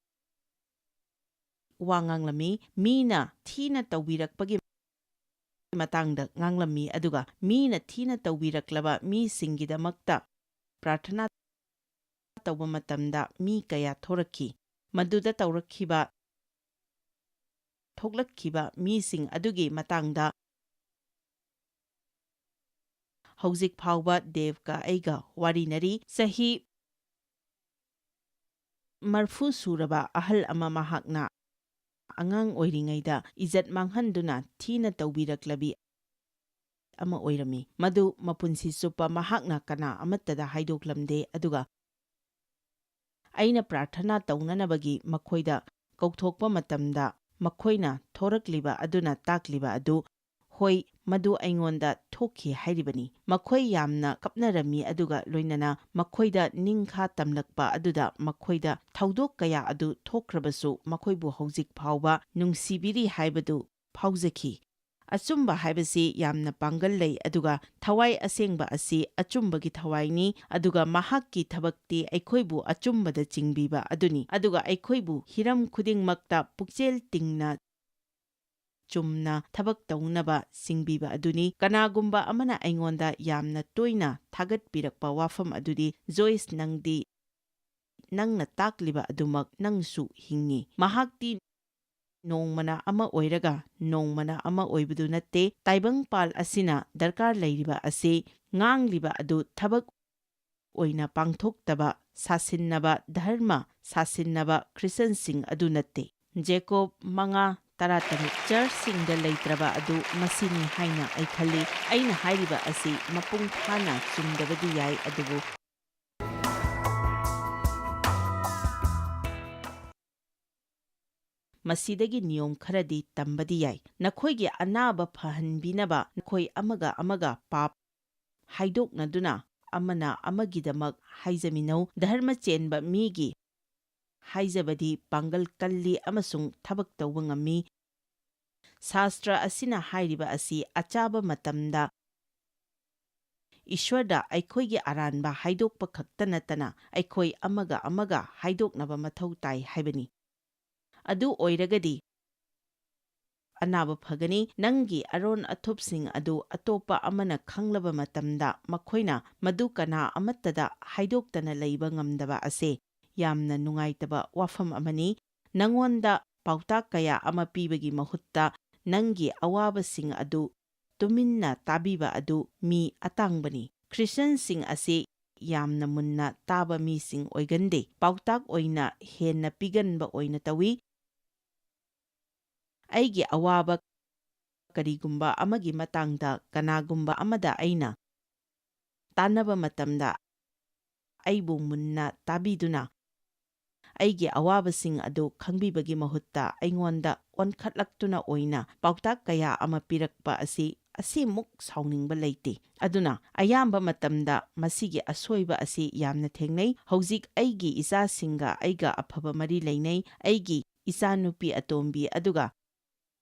ꯋꯥ ꯉꯥꯡꯂꯝꯃꯤ꯫ ꯃꯤꯅ ꯊꯤꯅ ꯇꯧꯕꯤꯔꯛꯄꯒꯤ ꯃꯇꯥꯡꯗ ꯉꯥꯡꯂꯝꯃꯤ, ꯑꯗꯨꯒ ꯃꯤꯅ ꯊꯤꯅ ꯇꯧꯕꯤꯔꯛꯂꯕ ꯃꯤꯁꯤꯡꯒꯤꯗꯃꯛꯇ ꯄ꯭ꯔꯥꯔꯊꯅꯥ ꯇꯧꯕ ꯃꯇꯝꯗ ꯃꯤ ꯀꯌꯥ ꯊꯣꯔꯛꯈꯤ꯫ ꯃꯗꯨꯗ ꯇꯧꯔꯛꯈꯤꯕ, ꯊꯣꯛꯂꯛꯈꯤꯕ ꯃꯤꯁꯤꯡ ꯑꯗꯨꯒꯤ ꯃꯇꯥꯡꯗ ꯍꯧꯖꯤꯛ ꯐꯥꯎꯕ ꯗꯦꯕꯀ ꯑꯩꯒ ꯋꯥꯔꯤꯅꯔꯤ꯫ ꯆꯍꯤ ꯃꯔꯐꯨ ꯁꯨꯔꯕ ꯑꯍꯜ ꯑꯃ, ꯃꯍꯥꯛꯅ ꯑꯉꯥꯡ ꯑꯣꯏꯔꯤꯉꯩꯗ ꯏꯖꯠ ꯃꯥꯡꯍꯟꯗꯨꯅ ꯊꯤꯅ ꯇꯧꯕꯤꯔꯛꯂꯕꯤ ꯑꯃ ꯑꯣꯏꯔꯝꯃꯤ꯫ ꯃꯗꯨ ꯃꯄꯨꯟꯁꯤ ꯆꯨꯞꯄ ꯃꯍꯥꯛꯅ ꯀꯅꯥ ꯑꯃꯠꯇꯗ ꯍꯥꯏꯗꯣꯛꯂꯝꯗꯦ, ꯑꯗꯨꯒ ꯑꯩꯅ ꯄ꯭ꯔꯥꯔꯊꯅꯥ ꯇꯧꯅꯅꯕꯒꯤ ꯃꯈꯣꯏꯗ ꯀꯧꯊꯣꯛꯄ ꯃꯇꯝꯗ, ꯃꯈꯣꯏꯅ ꯊꯣꯔꯛꯂꯤꯕ ꯑꯗꯨꯅ ꯇꯥꯛꯂꯤꯕ ꯑꯗꯨ, "ꯍꯣꯏ, ꯃꯗꯨ ꯑꯩꯉꯣꯟꯗ ꯊꯣꯛꯈꯤ" ꯍꯥꯏꯔꯤꯕꯅꯤ꯫ ꯃꯈꯣꯏ ꯌꯥꯝꯅ ꯀꯞꯅꯔꯝꯃꯤ, ꯑꯗꯨꯒ ꯂꯣꯏꯅꯅ ꯃꯈꯣꯏꯗ ꯅꯤꯡꯈꯥ ꯇꯝꯂꯛꯄ ꯑꯗꯨꯗ ꯃꯈꯣꯏꯗ ꯊꯧꯗꯣꯛ ꯀꯌꯥ ꯑꯗꯨ ꯊꯣꯛꯈ꯭ꯔꯕꯁꯨ ꯃꯈꯣꯏꯕꯨ ꯍꯧꯖꯤꯛ ꯐꯥꯎꯕ ꯅꯨꯡꯁꯤꯕꯤꯔꯤ ꯍꯥꯏꯕꯗꯨ ꯐꯥꯎꯖꯈꯤ꯫ ꯑꯆꯨꯝꯕ ꯍꯥꯏꯕꯁꯤ ꯌꯥꯝꯅ ꯄꯥꯡꯒꯜ ꯂꯩ, ꯑꯗꯨꯒ ꯊꯋꯥꯏ ꯑꯁꯦꯡꯕ ꯑꯁꯤ ꯑꯆꯨꯝꯕꯒꯤ ꯊꯋꯥꯏꯅꯤ, ꯑꯗꯨꯒ ꯃꯍꯥꯛꯀꯤ ꯊꯕꯛꯇꯤ ꯑꯩꯈꯣꯏꯕꯨ ꯑꯆꯨꯝꯕꯗ ꯆꯤꯡꯕꯤꯕ ꯑꯗꯨꯅꯤ, ꯑꯗꯨꯒ ꯑꯩꯈꯣꯏꯕꯨ ꯍꯤꯔꯝ ꯈꯨꯗꯤꯡꯃꯛꯇ ꯄꯨꯛꯆꯦꯜ ꯇꯤꯡꯅ ꯆꯨꯝꯅ ꯊꯕꯛ ꯇꯧꯅꯕ ꯁꯤꯡꯕꯤꯕ ꯑꯗꯨꯅꯤ꯫ ꯀꯅꯥꯒꯨꯝꯕ ꯑꯃꯅ ꯑꯩꯉꯣꯟꯗ ꯌꯥꯝꯅ ꯇꯣꯏꯅ ꯊꯥꯒꯠꯄꯤꯔꯛꯄ ꯋꯥꯐꯝ ꯑꯗꯨꯗꯤ, "ꯖꯣꯏꯁ, ꯅꯪꯗꯤ ꯅꯪꯅ ꯇꯥꯛꯂꯤꯕ ꯑꯗꯨꯃꯛ ꯅꯪꯁꯨ ꯍꯤꯡꯉꯤ꯫" ꯃꯍꯥꯛꯇꯤ ꯅꯣꯡꯃꯅ ꯑꯃ ꯑꯣꯏꯔꯒ ꯅꯣꯡꯃꯅ ꯑꯃ ꯑꯣꯏꯕꯗꯨ ꯅꯠꯇꯦ꯫ ꯇꯥꯏꯕꯪꯄꯥꯜ ꯑꯁꯤꯅ ꯗꯔꯀꯥꯔ ꯂꯩꯔꯤꯕ ꯑꯁꯤ ꯉꯥꯡꯂꯤꯕ ꯑꯗꯨ ꯊꯕꯛ ꯑꯣꯏꯅ ꯄꯥꯡꯊꯣꯛꯇꯕ, ꯁꯥꯁꯤꯟꯅꯕ ꯙꯔꯃ ꯁꯥꯁꯤꯟꯅꯕ ꯈ꯭ꯔꯤꯁꯇꯟꯁꯤꯡ ꯑꯗꯨ ꯅꯠꯇꯦ꯫ ꯖꯦꯀꯣꯕ ꯃꯉꯥ ꯇꯔꯥꯇꯔꯨꯛ꯫ ꯆꯔꯆꯁꯤꯡꯗ ꯂꯩꯇ꯭ꯔꯕ ꯑꯗꯨ ꯃꯁꯤꯅꯤ ꯍꯥꯏꯅ ꯑꯩ ꯈꯜꯂꯤ꯫ ꯑꯩꯅ ꯍꯥꯏꯔꯤꯕ ꯑꯁꯤ ꯃꯄꯨꯡ ꯐꯥꯅ ꯆꯨꯝꯗꯕꯗꯤ ꯌꯥꯏ, ꯑꯗꯨꯕꯨ ꯃꯁꯤꯗꯒꯤ ꯅꯤꯌꯣꯝ ꯈꯔꯗꯤ ꯇꯝꯕꯗꯤ ꯌꯥꯏ꯫ ꯅꯈꯣꯏꯒꯤ ꯑꯅꯥꯕ ꯐꯍꯟꯕꯤꯅꯕ ꯅꯈꯣꯏ ꯑꯃꯒ ꯑꯃꯒ ꯄꯥꯞ ꯍꯥꯏꯗꯣꯛꯅꯗꯨꯅ ꯑꯃꯅ ꯑꯃꯒꯤꯗꯃꯛ ꯍꯥꯏꯖꯃꯤꯟꯅꯧ꯫ ꯙꯔꯃ ꯆꯦꯟꯕ ꯃꯤꯒꯤ ꯍꯥꯏꯖꯕꯗꯤ ꯄꯥꯡꯒꯜ ꯀꯜꯂꯤ ꯑꯃꯁꯨꯡ ꯊꯕꯛ ꯇꯧꯕ ꯉꯝꯃꯤ꯫ ꯁꯥꯁꯇ꯭ꯔ ꯑꯁꯤꯅ ꯍꯥꯏꯔꯤꯕ ꯑꯁꯤ ꯑꯆꯥꯕ ꯃꯇꯝꯗ ꯏꯁ꯭ꯋꯔꯗ ꯑꯩꯈꯣꯏꯒꯤ ꯑꯔꯥꯟꯕ ꯍꯥꯏꯗꯣꯛꯄ ꯈꯛꯇ ꯅꯠꯇꯅ ꯑꯩꯈꯣꯏ ꯑꯃꯒ ꯑꯃꯒ ꯍꯥꯏꯗꯣꯛꯅꯕ ꯃꯊꯧ ꯇꯥꯏ ꯍꯥꯏꯕꯅꯤ꯫ ꯑꯗꯨ ꯑꯣꯏꯔꯒꯗꯤ ꯑꯅꯥꯕ ꯐꯒꯅꯤ꯫ ꯅꯪꯒꯤ ꯑꯔꯣꯟ ꯑꯊꯨꯞꯁꯤꯡ ꯑꯗꯨ ꯑꯇꯣꯞꯄ ꯑꯃꯅ ꯈꯪꯂꯕ ꯃꯇꯝꯗ ꯃꯈꯣꯏꯅ ꯃꯗꯨ ꯀꯅꯥ ꯑꯃꯠꯇꯗ ꯍꯥꯏꯗꯣꯛꯇꯅ ꯂꯩꯕ ꯉꯝꯗꯕ ꯑꯁꯤ ꯌꯥꯝꯅ ꯅꯨꯡꯉꯥꯏꯇꯕ ꯋꯥꯐꯝ ꯑꯃꯅꯤ꯫ ꯅꯉꯣꯟꯗ ꯄꯥꯎꯇꯥꯛ ꯀꯌꯥ ꯑꯃ ꯄꯤꯕꯒꯤ ꯃꯍꯨꯠꯇ ꯅꯪꯒꯤ ꯑꯋꯥꯕꯁꯤꯡ ꯑꯗꯨ ꯇꯨꯃꯤꯟꯅ ꯇꯥꯕꯤꯕ ꯑꯗꯨ ꯃꯤ ꯑꯇꯥꯡꯕꯅꯤ꯫ ꯈ꯭ꯔꯤꯁꯇꯤꯌꯥꯟꯁꯤꯡ ꯑꯁꯤ ꯌꯥꯝꯅ ꯃꯨꯟꯅ ꯇꯥꯕ ꯃꯤꯁꯤꯡ ꯑꯣꯏꯒꯟꯗꯦ꯫ ꯄꯥꯎꯇꯥꯛ ꯑꯣꯏꯅ ꯍꯦꯟꯅ ꯄꯤꯒꯟꯕ ꯑꯣꯏꯅ ꯇꯧꯏ꯫ ꯑꯩꯒꯤ ꯑꯋꯥꯕ ꯀꯔꯤꯒꯨꯝꯕ ꯑꯃꯒꯤ ꯃꯇꯥꯡꯗ ꯀꯅꯥꯒꯨꯝꯕ ꯑꯃꯗ ꯑꯩꯅ ꯇꯥꯟꯅꯕ ꯃꯇꯝꯗ, ꯑꯩꯕꯨ ꯃꯨꯟꯅ ꯇꯥꯕꯤꯗꯨꯅ ꯑꯩꯒꯤ ꯑꯋꯥꯕꯁꯤꯡ ꯑꯗꯨ ꯈꯪꯕꯤꯕꯒꯤ ꯃꯍꯨꯠꯇ ꯑꯩꯉꯣꯟꯗ ꯑꯣꯟꯈꯠꯂꯛꯇꯨꯅ ꯑꯣꯏꯅ ꯄꯥꯎꯇꯥꯛ ꯀꯌꯥ ꯑꯃ ꯄꯤꯔꯛꯄ ꯑꯁꯤ ꯑꯁꯤꯃꯨꯛ ꯁꯥꯎꯅꯤꯡꯕ ꯂꯩꯇꯦ꯫ ꯑꯗꯨꯅ ꯑꯌꯥꯝꯕ ꯃꯇꯝꯗ ꯃꯁꯤꯒꯤ ꯑꯁꯣꯏꯕ ꯑꯁꯤ ꯌꯥꯝꯅ ꯊꯦꯡꯅꯩ꯫ ꯍꯧꯖꯤꯛ ꯑꯩꯒꯤ ꯏꯆꯥꯁꯤꯡꯒ ꯑꯩꯒ ꯑꯐꯕ ꯃꯔꯤ ꯂꯩꯅꯩ꯫ ꯑꯩꯒꯤ ꯏꯆꯥꯅꯨꯄꯤ ꯑꯇꯣꯝꯕꯤ ꯑꯗꯨꯒ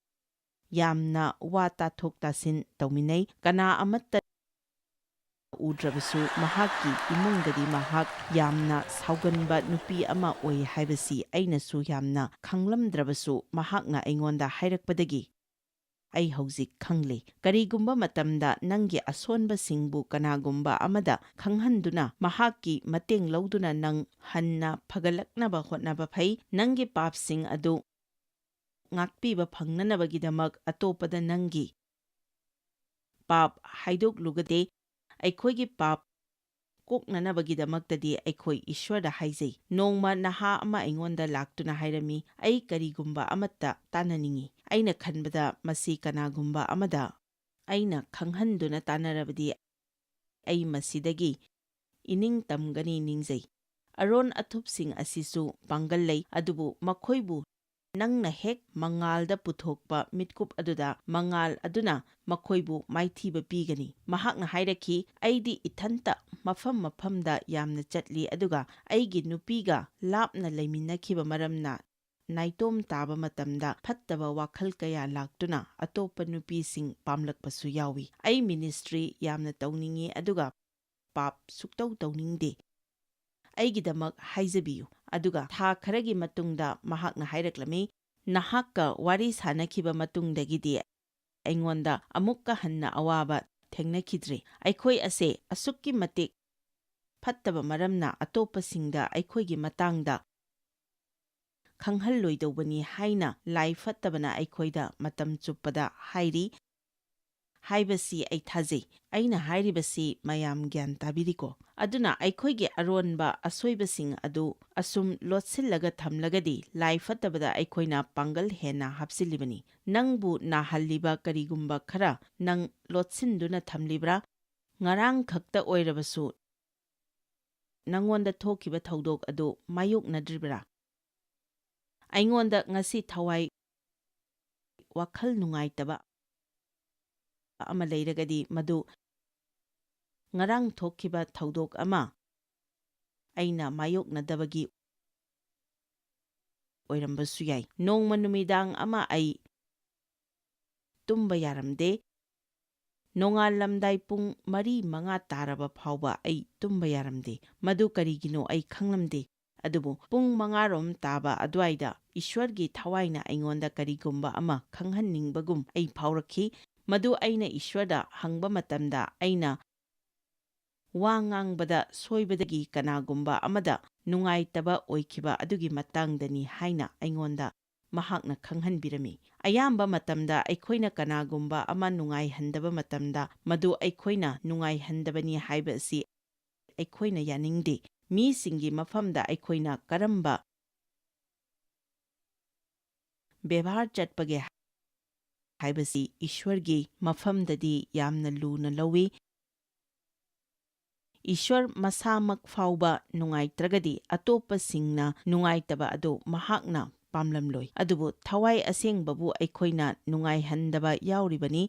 ꯌꯥꯝꯅ ꯋꯥ ꯇꯥꯊꯣꯛ ꯇꯥꯁꯤꯟ ꯇꯧꯃꯤꯟꯅꯩ꯫ ꯀꯅꯥ ꯑꯃꯠꯇ ꯎꯗ꯭ꯔꯕꯁꯨ, ꯃꯍꯥꯛꯀꯤ ꯏꯃꯨꯡꯗꯗꯤ ꯃꯍꯥꯛ ꯌꯥꯝꯅ ꯁꯥꯎꯒꯟꯕ ꯅꯨꯄꯤ ꯑꯃ ꯑꯣꯏ ꯍꯥꯏꯕꯁꯤ ꯑꯩꯅꯁꯨ ꯌꯥꯝꯅ ꯈꯪꯂꯝꯗ꯭ꯔꯕꯁꯨ, ꯃꯍꯥꯛꯅ ꯑꯩꯉꯣꯟꯗ ꯍꯥꯏꯔꯛꯄꯗꯒꯤ ꯑꯩ ꯍꯧꯖꯤꯛ ꯈꯪꯂꯦ꯫ ꯀꯔꯤꯒꯨꯝꯕ ꯃꯇꯝꯗ ꯅꯪꯒꯤ ꯑꯁꯣꯟꯕꯁꯤꯡꯕꯨ ꯀꯅꯥꯒꯨꯝꯕ ꯑꯃꯗ ꯈꯪꯍꯟꯗꯨꯅ ꯃꯍꯥꯛꯀꯤ ꯃꯇꯦꯡ ꯂꯧꯗꯨꯅ ꯅꯪ ꯍꯟꯅ ꯐꯒꯠꯂꯛꯅꯕ ꯍꯣꯠꯅꯕ ꯐꯩ꯫ ꯅꯪꯒꯤ ꯄꯥꯞꯁꯤꯡ ꯑꯗꯨ ꯉꯥꯛꯄꯤꯕ ꯐꯪꯅꯅꯕꯒꯤꯗꯃꯛ ꯑꯇꯣꯞꯄꯗ ꯅꯪꯒꯤ ꯄꯥꯞ ꯍꯥꯏꯗꯣꯛꯂꯨꯒꯗꯦ꯫ ꯑꯩꯈꯣꯏꯒꯤ ꯄꯥꯞ ꯀꯣꯛꯅꯅꯕꯒꯤꯗꯃꯛꯇꯗꯤ ꯑꯩꯈꯣꯏ ꯏꯁ꯭ꯋꯔꯗ ꯍꯥꯏꯖꯩ꯫ ꯅꯣꯡꯃ ꯅꯍꯥ ꯑꯃ ꯑꯩꯉꯣꯟꯗ ꯂꯥꯛꯇꯨꯅ ꯍꯥꯏꯔꯝꯃꯤ, "ꯑꯩ ꯀꯔꯤꯒꯨꯝꯕ ꯑꯃꯠꯇ ꯇꯥꯟꯅꯅꯤꯡꯏ꯫" ꯑꯩꯅ ꯈꯟꯕꯗ, "ꯃꯁꯤ ꯀꯅꯥꯒꯨꯝꯕ ꯑꯃꯗ ꯑꯩꯅ ꯈꯪꯍꯟꯗꯨꯅ ꯇꯥꯟꯅꯔꯕꯗꯤ ꯑꯩ ꯃꯁꯤꯗꯒꯤ ꯏꯅꯤꯡ ꯇꯝꯒꯅꯤ ꯅꯤꯡꯖꯩ꯫" ꯑꯔꯣꯟ ꯑꯊꯨꯞꯁꯤꯡ ꯑꯁꯤꯁꯨ ꯄꯥꯡꯒꯜ ꯂꯩ, ꯑꯗꯨꯕꯨ ꯃꯈꯣꯏꯕꯨ ꯅꯪꯅ ꯍꯦꯛ ꯃꯉꯥꯜꯗ ꯄꯨꯊꯣꯛꯄ ꯃꯤꯠꯀꯨꯞ ꯑꯗꯨꯗ ꯃꯉꯥꯜ ꯑꯗꯨꯅ ꯃꯈꯣꯏꯕꯨ ꯃꯥꯏꯊꯤꯕ ꯄꯤꯒꯅꯤ꯫ ꯃꯍꯥꯛꯅ ꯍꯥꯏꯔꯛꯈꯤ, "ꯑꯩꯗꯤ ꯏꯊꯟꯇ ꯃꯐꯝ ꯃꯐꯝꯗ ꯌꯥꯝꯅ ꯆꯠꯂꯤ, ꯑꯗꯨꯒ ꯑꯩꯒꯤ ꯅꯨꯄꯤꯒ ꯂꯥꯞꯅ ꯂꯩꯃꯤꯟꯅꯈꯤꯕ ꯃꯔꯝꯅ ꯅꯥꯏꯇꯣꯝ ꯇꯥꯕ ꯃꯇꯝꯗ ꯐꯠꯇꯕ ꯋꯥꯈꯜ ꯀꯌꯥ ꯂꯥꯛꯇꯨꯅ ꯑꯇꯣꯞꯄ ꯅꯨꯄꯤꯁꯤꯡ ꯄꯥꯝꯂꯛꯄꯁꯨ ꯌꯥꯎꯏ꯫ ꯑꯩ ꯃꯤꯅꯤꯁꯇ꯭ꯔꯤ ꯌꯥꯝꯅ ꯇꯧꯅꯤꯡꯏ, ꯑꯗꯨꯒ ꯄꯥꯞ ꯁꯨꯛꯇꯧ ꯇꯧꯅꯤꯡꯗꯦ꯫ ꯑꯩꯒꯤꯗꯃꯛ ꯍꯥꯏꯖꯕꯤꯌꯨ꯫" ꯑꯗꯨꯒ ꯊꯥ ꯈꯔꯒꯤ ꯃꯇꯨꯡꯗ ꯃꯍꯥꯛꯅ ꯍꯥꯏꯔꯛꯂꯝꯃꯤ, "ꯅꯍꯥꯛꯀ ꯋꯥꯔꯤ ꯁꯥꯅꯈꯤꯕ ꯃꯇꯨꯡꯗꯒꯤꯗꯤ ꯑꯩꯉꯣꯟꯗ ꯑꯃꯨꯛꯀ ꯍꯟꯅ ꯑꯋꯥꯕ ꯊꯦꯡꯅꯈꯤꯗ꯭ꯔꯤ꯫ ꯑꯩꯈꯣꯏ ꯑꯁꯦ ꯑꯁꯨꯛꯀꯤ ꯃꯇꯤꯛ ꯐꯠꯇꯕ ꯃꯔꯝꯅ ꯑꯇꯣꯞꯄꯁꯤꯡꯗ ꯑꯩꯈꯣꯏꯒꯤ ꯃꯇꯥꯡꯗ ꯈꯪꯍꯜꯂꯣꯏꯗꯧꯕꯅꯤ ꯍꯥꯏꯅ ꯂꯥꯏ ꯐꯠꯇꯕꯅ ꯑꯩꯈꯣꯏꯗ ꯃꯇꯝ ꯆꯨꯞꯄꯗ ꯍꯥꯏꯔꯤ ꯍꯥꯏꯕꯁꯤ ꯑꯩ ꯊꯥꯖꯩ꯫" ꯑꯩꯅ ꯍꯥꯏꯔꯤꯕꯁꯤ ꯃꯌꯥꯝ ꯒ꯭ꯌꯥꯟ ꯇꯥꯕꯤꯔꯤꯀꯣ? ꯑꯗꯨꯅ ꯑꯩꯈꯣꯏꯒꯤ ꯑꯔꯣꯟꯕ ꯑꯁꯣꯏꯕꯁꯤꯡ ꯑꯗꯨ ꯑꯁꯨꯝ ꯂꯣꯠꯁꯤꯜꯂꯒ ꯊꯝꯂꯒꯗꯤ ꯂꯥꯏ ꯐꯠꯇꯕꯗ ꯑꯩꯈꯣꯏꯅ ꯄꯥꯡꯒꯜ ꯍꯦꯟꯅ ꯍꯥꯞꯆꯤꯜꯂꯤꯕꯅꯤ꯫ ꯅꯪꯕꯨ ꯅꯥꯍꯜꯂꯤꯕ ꯀꯔꯤꯒꯨꯝꯕ ꯈꯔ ꯅꯪ ꯂꯣꯠꯁꯤꯟꯗꯨꯅ ꯊꯝꯂꯤꯕ꯭ꯔꯥ? ꯉꯔꯥꯡ ꯈꯛꯇ ꯑꯣꯏꯔꯕꯁꯨ ꯅꯉꯣꯟꯗ ꯊꯣꯛꯈꯤꯕ ꯊꯧꯗꯣꯛ ꯑꯗꯨ ꯃꯥꯌꯣꯛꯅꯗ꯭ꯔꯤꯕ꯭ꯔꯥ? ꯑꯩꯉꯣꯟꯗ ꯉꯁꯤ ꯊꯋꯥꯏ ꯋꯥꯈꯜ ꯅꯨꯡꯉꯥꯏꯇꯕ ꯑꯃ ꯂꯩꯔꯒꯗꯤ, ꯃꯗꯨ ꯉꯔꯥꯡ ꯊꯣꯛꯈꯤꯕ ꯊꯧꯗꯣꯛ ꯑꯃ ꯑꯩꯅ ꯃꯥꯌꯣꯛꯅꯗꯕꯒꯤ ꯑꯣꯏꯔꯝꯕꯁꯨ ꯌꯥꯏ꯫ ꯅꯣꯡꯃ ꯅꯨꯃꯤꯗꯥꯡ ꯑꯃ ꯑꯩ ꯇꯨꯝꯕ ꯌꯥꯔꯝꯗꯦ꯫ ꯅꯣꯡꯉꯥꯜꯂꯝꯗꯥꯏ ꯄꯨꯡ ꯃꯔꯤ ꯃꯉꯥ ꯇꯥꯔꯕ ꯐꯥꯎꯕ ꯑꯩ ꯇꯨꯝꯕ ꯌꯥꯔꯝꯗꯦ꯫ ꯃꯗꯨ ꯀꯔꯤꯒꯤꯅꯣ ꯑꯩ ꯈꯪꯂꯝꯗꯦ꯫ ꯑꯗꯨꯕꯨ ꯄꯨꯡ ꯃꯉꯥꯔꯣꯝ ꯇꯥꯕ ꯑꯗꯨꯋꯥꯏꯗ ꯏꯁ꯭ꯋꯔꯒꯤ ꯊꯋꯥꯏꯅ ꯑꯩꯉꯣꯟꯗ ꯀꯔꯤꯒꯨꯝꯕ ꯑꯃ ꯈꯪꯍꯟꯅꯤꯡꯕꯒꯨꯝ ꯑꯩ ꯐꯥꯎꯔꯛꯈꯤ꯫ ꯃꯗꯨ ꯑꯩꯅ ꯏꯁ꯭ꯋꯔꯗ ꯍꯪꯕ ꯃꯇꯝꯗ ꯑꯩꯅ ꯋꯥ ꯉꯥꯡꯕꯗ ꯁꯣꯏꯕꯗꯒꯤ ꯀꯅꯥꯒꯨꯝꯕ ꯑꯃꯗ ꯅꯨꯡꯉꯥꯏꯇꯕ ꯑꯣꯏꯈꯤꯕ ꯑꯗꯨꯒꯤ ꯃꯇꯥꯡꯗꯅꯤ ꯍꯥꯏꯅ ꯑꯩꯉꯣꯟꯗ ꯃꯍꯥꯛꯅ ꯈꯪꯍꯟꯕꯤꯔꯝꯃꯤ꯫ ꯑꯌꯥꯝꯕ ꯃꯇꯝꯗ ꯑꯩꯈꯣꯏꯅ ꯀꯅꯥꯒꯨꯝꯕ ꯑꯃ ꯅꯨꯡꯉꯥꯏꯍꯟꯗꯕ ꯃꯇꯝꯗ, ꯃꯗꯨ ꯑꯩꯈꯣꯏꯅ ꯅꯨꯡꯉꯥꯏꯍꯟꯗꯕꯅꯤ ꯍꯥꯏꯕ ꯑꯁꯤ ꯑꯩꯈꯣꯏꯅ ꯌꯥꯅꯤꯡꯗꯦ꯫ ꯃꯤꯁꯤꯡꯒꯤ ꯃꯐꯝꯗ ꯑꯩꯈꯣꯏꯅ ꯀꯔꯝꯕ ꯕꯦꯕꯥꯔ ꯆꯠꯄꯒꯦ ꯍꯥꯏꯕꯁꯤ ꯏꯁ꯭ꯋꯔꯒꯤ ꯃꯐꯝꯗꯗꯤ ꯌꯥꯝꯅ ꯂꯨꯅ ꯂꯧꯏ꯫ ꯏꯁ꯭ꯋꯔ ꯃꯁꯥꯃꯛ ꯐꯥꯎꯕ ꯅꯨꯡꯉꯥꯏꯇ꯭ꯔꯒꯗꯤ, ꯑꯇꯣꯞꯄꯁꯤꯡꯅ ꯅꯨꯡꯉꯥꯏꯇꯕ ꯑꯗꯨ ꯃꯍꯥꯛꯅ ꯄꯥꯝꯂꯝꯂꯣꯏ꯫ ꯑꯗꯨꯕꯨ ꯊꯋꯥꯏ ꯑꯁꯦꯡꯕꯕꯨ ꯑꯩꯈꯣꯏꯅ ꯅꯨꯡꯉꯥꯏꯍꯟꯗꯕ ꯌꯥꯎꯔꯤꯕꯅꯤ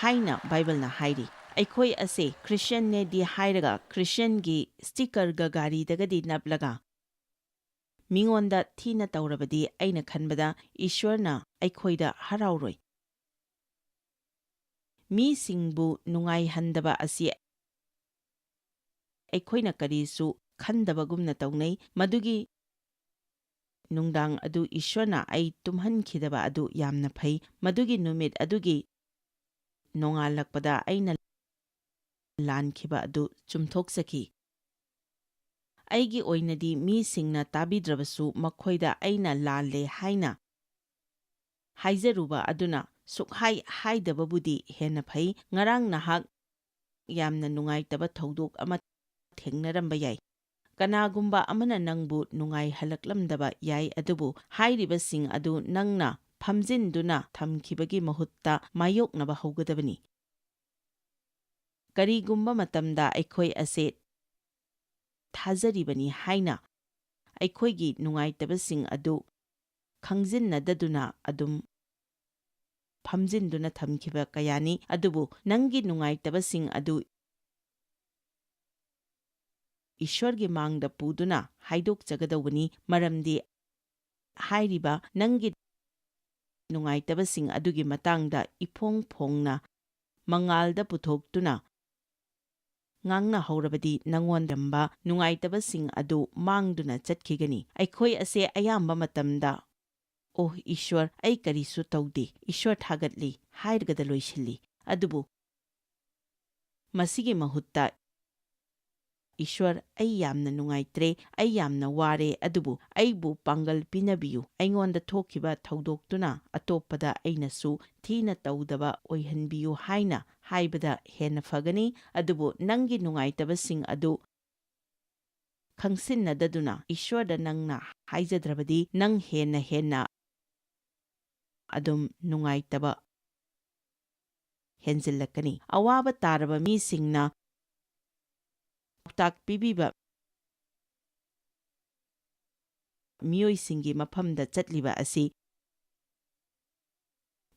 ꯍꯥꯏꯅ ꯕꯥꯏꯕꯜꯅ ꯍꯥꯏꯔꯤ꯫ ꯑꯩꯈꯣꯏ ꯑꯁꯦ ꯈ꯭ꯔꯤꯁꯇꯤꯌꯟꯅꯦꯗꯤ ꯍꯥꯏꯔꯒ ꯈ꯭ꯔꯤꯁꯇꯤꯌꯟꯒꯤ ꯁ꯭ꯇꯤꯀꯔꯒ ꯒꯥꯔꯤꯗꯒꯗꯤ ꯅꯞꯂꯒ ꯃꯤꯉꯣꯟꯗ ꯊꯤꯅ ꯇꯧꯔꯕꯗꯤ, ꯑꯩꯅ ꯈꯟꯕꯗ ꯏꯁ꯭ꯋꯔꯅ ꯑꯩꯈꯣꯏꯗ ꯍꯔꯥꯎꯔꯣꯏ꯫ ꯃꯤꯁꯤꯡꯕꯨ ꯅꯨꯡꯉꯥꯏꯍꯟꯗꯕ ꯑꯁꯤ ꯑꯩꯈꯣꯏꯅ ꯀꯔꯤꯁꯨ ꯈꯟꯗꯕꯒꯨꯝꯅ ꯇꯧꯅꯩ꯫ ꯃꯗꯨꯒꯤ ꯅꯨꯡꯗꯥꯡ ꯑꯗꯨ ꯏꯁ꯭ꯋꯔꯅ ꯑꯩ ꯇꯨꯝꯍꯟꯈꯤꯗꯕ ꯑꯗꯨ ꯌꯥꯝꯅ ꯐꯩ꯫ ꯃꯗꯨꯒꯤ ꯅꯨꯃꯤꯠ ꯑꯗꯨꯒꯤ ꯅꯣꯡꯉꯥꯜꯂꯛꯄꯗ ꯑꯩꯅ ꯂꯥꯟꯈꯤꯕ ꯑꯗꯨ ꯆꯨꯝꯊꯣꯛꯆꯈꯤ꯫ ꯑꯩꯒꯤ ꯑꯣꯏꯅꯗꯤ ꯃꯤꯁꯤꯡꯅ ꯇꯥꯕꯤꯗ꯭ꯔꯕꯁꯨ ꯃꯈꯣꯏꯗ ꯑꯩꯅ ꯂꯥꯜꯂꯦ ꯍꯥꯏꯅ ꯍꯥꯏꯖꯔꯨꯕ ꯑꯗꯨꯅ ꯁꯨꯛꯍꯥꯏ ꯍꯥꯏꯗꯕꯕꯨꯗꯤ ꯍꯦꯟꯅ ꯐꯩ꯫ ꯉꯔꯥꯡ ꯅꯍꯥꯛ ꯌꯥꯝꯅ ꯅꯨꯡꯉꯥꯏꯇꯕ ꯊꯧꯗꯣꯛ ꯑꯃ ꯊꯦꯡꯅꯔꯝꯕ ꯌꯥꯏ꯫ ꯀꯅꯥꯒꯨꯝꯕ ꯑꯃꯅ ꯅꯪꯕꯨ ꯅꯨꯡꯉꯥꯏꯍꯜꯂꯛꯂꯝꯗꯕ ꯌꯥꯏ, ꯑꯗꯨꯕꯨ ꯍꯥꯏꯔꯤꯕꯁꯤꯡ ꯑꯗꯨ ꯅꯪꯅ ꯐꯝꯖꯤꯟꯗꯨꯅ ꯊꯝꯈꯤꯕꯒꯤ ꯃꯍꯨꯠꯇ ꯃꯥꯌꯣꯛꯅꯕ ꯍꯧꯒꯗꯕꯅꯤ꯫ ꯀꯔꯤꯒꯨꯝꯕ ꯃꯇꯝꯗ ꯑꯩꯈꯣꯏ ꯑꯁꯦ ꯊꯥꯖꯔꯤꯕꯅꯤ ꯍꯥꯏꯅ ꯑꯩꯈꯣꯏꯒꯤ ꯅꯨꯡꯉꯥꯏꯇꯕꯁꯤꯡ ꯑꯗꯨ ꯈꯪꯖꯤꯟꯅꯗꯗꯨꯅ ꯑꯗꯨꯝ ꯐꯝꯖꯤꯟꯗꯨꯅ ꯊꯝꯈꯤꯕ ꯀꯌꯥꯅꯤ꯫ ꯑꯗꯨꯕꯨ ꯅꯪꯒꯤ ꯅꯨꯡꯉꯥꯏꯇꯕꯁꯤꯡ ꯑꯗꯨ ꯏꯁ꯭ꯋꯔꯒꯤ ꯃꯥꯡꯗ ꯄꯨꯗꯨꯅ ꯍꯥꯏꯗꯣꯛꯆꯒꯗꯧꯕꯅꯤ, ꯃꯔꯝꯗꯤ ꯍꯥꯏꯔꯤꯕ ꯅꯪꯒꯤ ꯅꯨꯡꯉꯥꯏꯇꯕꯁꯤꯡ ꯑꯗꯨꯒꯤ ꯃꯇꯥꯡꯗ ꯏꯐꯣꯡ ꯐꯣꯡꯅ ꯃꯉꯥꯜꯗ ꯄꯨꯊꯣꯛꯇꯨꯅ ꯉꯥꯡꯅꯍꯧꯔꯕꯗꯤ ꯅꯉꯣꯟꯗ ꯂꯩꯔꯝꯕ ꯅꯨꯡꯉꯥꯏꯇꯕꯁꯤꯡ ꯑꯗꯨ ꯃꯥꯡꯗꯨꯅ ꯆꯠꯈꯤꯒꯅꯤ꯫ ꯑꯩꯈꯣꯏ ꯑꯁꯦ ꯑꯌꯥꯝꯕ ꯃꯇꯝꯗ "ꯑꯣꯍ, ꯏꯁ꯭ꯋꯔ, ꯑꯩ ꯀꯔꯤꯁꯨ ꯇꯧꯗꯦ, ꯏꯁ꯭ꯋꯔ ꯊꯥꯒꯠꯂꯤ" ꯍꯥꯏꯔꯒꯗ ꯂꯣꯏꯁꯤꯜꯂꯤ꯫ ꯑꯗꯨꯕꯨ ꯃꯁꯤꯒꯤ ꯃꯍꯨꯠꯇ, "ꯏꯁ꯭ꯋꯔ, ꯑꯩ ꯌꯥꯝꯅ ꯅꯨꯡꯉꯥꯏꯇ꯭ꯔꯦ, ꯑꯩ ꯌꯥꯝꯅ ꯋꯥꯔꯦ, ꯑꯗꯨꯕꯨ ꯑꯩꯕꯨ ꯄꯥꯡꯒꯜ ꯄꯤꯅꯕꯤꯌꯨ, ꯑꯩꯉꯣꯟꯗ ꯊꯣꯛꯈꯤꯕ ꯊꯧꯗꯣꯛꯇꯨꯅ ꯑꯇꯣꯞꯄꯗ ꯑꯩꯅꯁꯨ ꯊꯤꯅ ꯇꯧꯗꯕ ꯑꯣꯏꯍꯟꯕꯤꯌꯨ" ꯍꯥꯏꯅ ꯍꯥꯏꯕꯗ ꯍꯦꯟꯅ ꯐꯒꯅꯤ꯫ ꯑꯗꯨꯕꯨ ꯅꯪꯒꯤ ꯅꯨꯡꯉꯥꯏꯇꯕꯁꯤꯡ ꯑꯗꯨ ꯈꯪꯁꯤꯟꯅꯗꯗꯨꯅ ꯏꯁ꯭ꯋꯔꯗ ꯅꯪꯅ ꯍꯥꯏꯖꯗ꯭ꯔꯕꯗꯤ, ꯅꯪ ꯍꯦꯟꯅ ꯍꯦꯟꯅ ꯑꯗꯨꯝ ꯅꯨꯡꯉꯥꯏꯇꯕ ꯍꯦꯟꯖꯤꯜꯂꯛꯀꯅꯤ꯫ ꯑꯋꯥꯕ ꯇꯥꯔꯕ ꯃꯤꯁꯤꯡꯅ ꯄꯥꯎꯇꯥꯛ ꯄꯤꯕꯤꯕ ꯃꯤꯑꯣꯏꯁꯤꯡꯒꯤ ꯃꯐꯝꯗ ꯆꯠꯂꯤꯕ ꯑꯁꯤ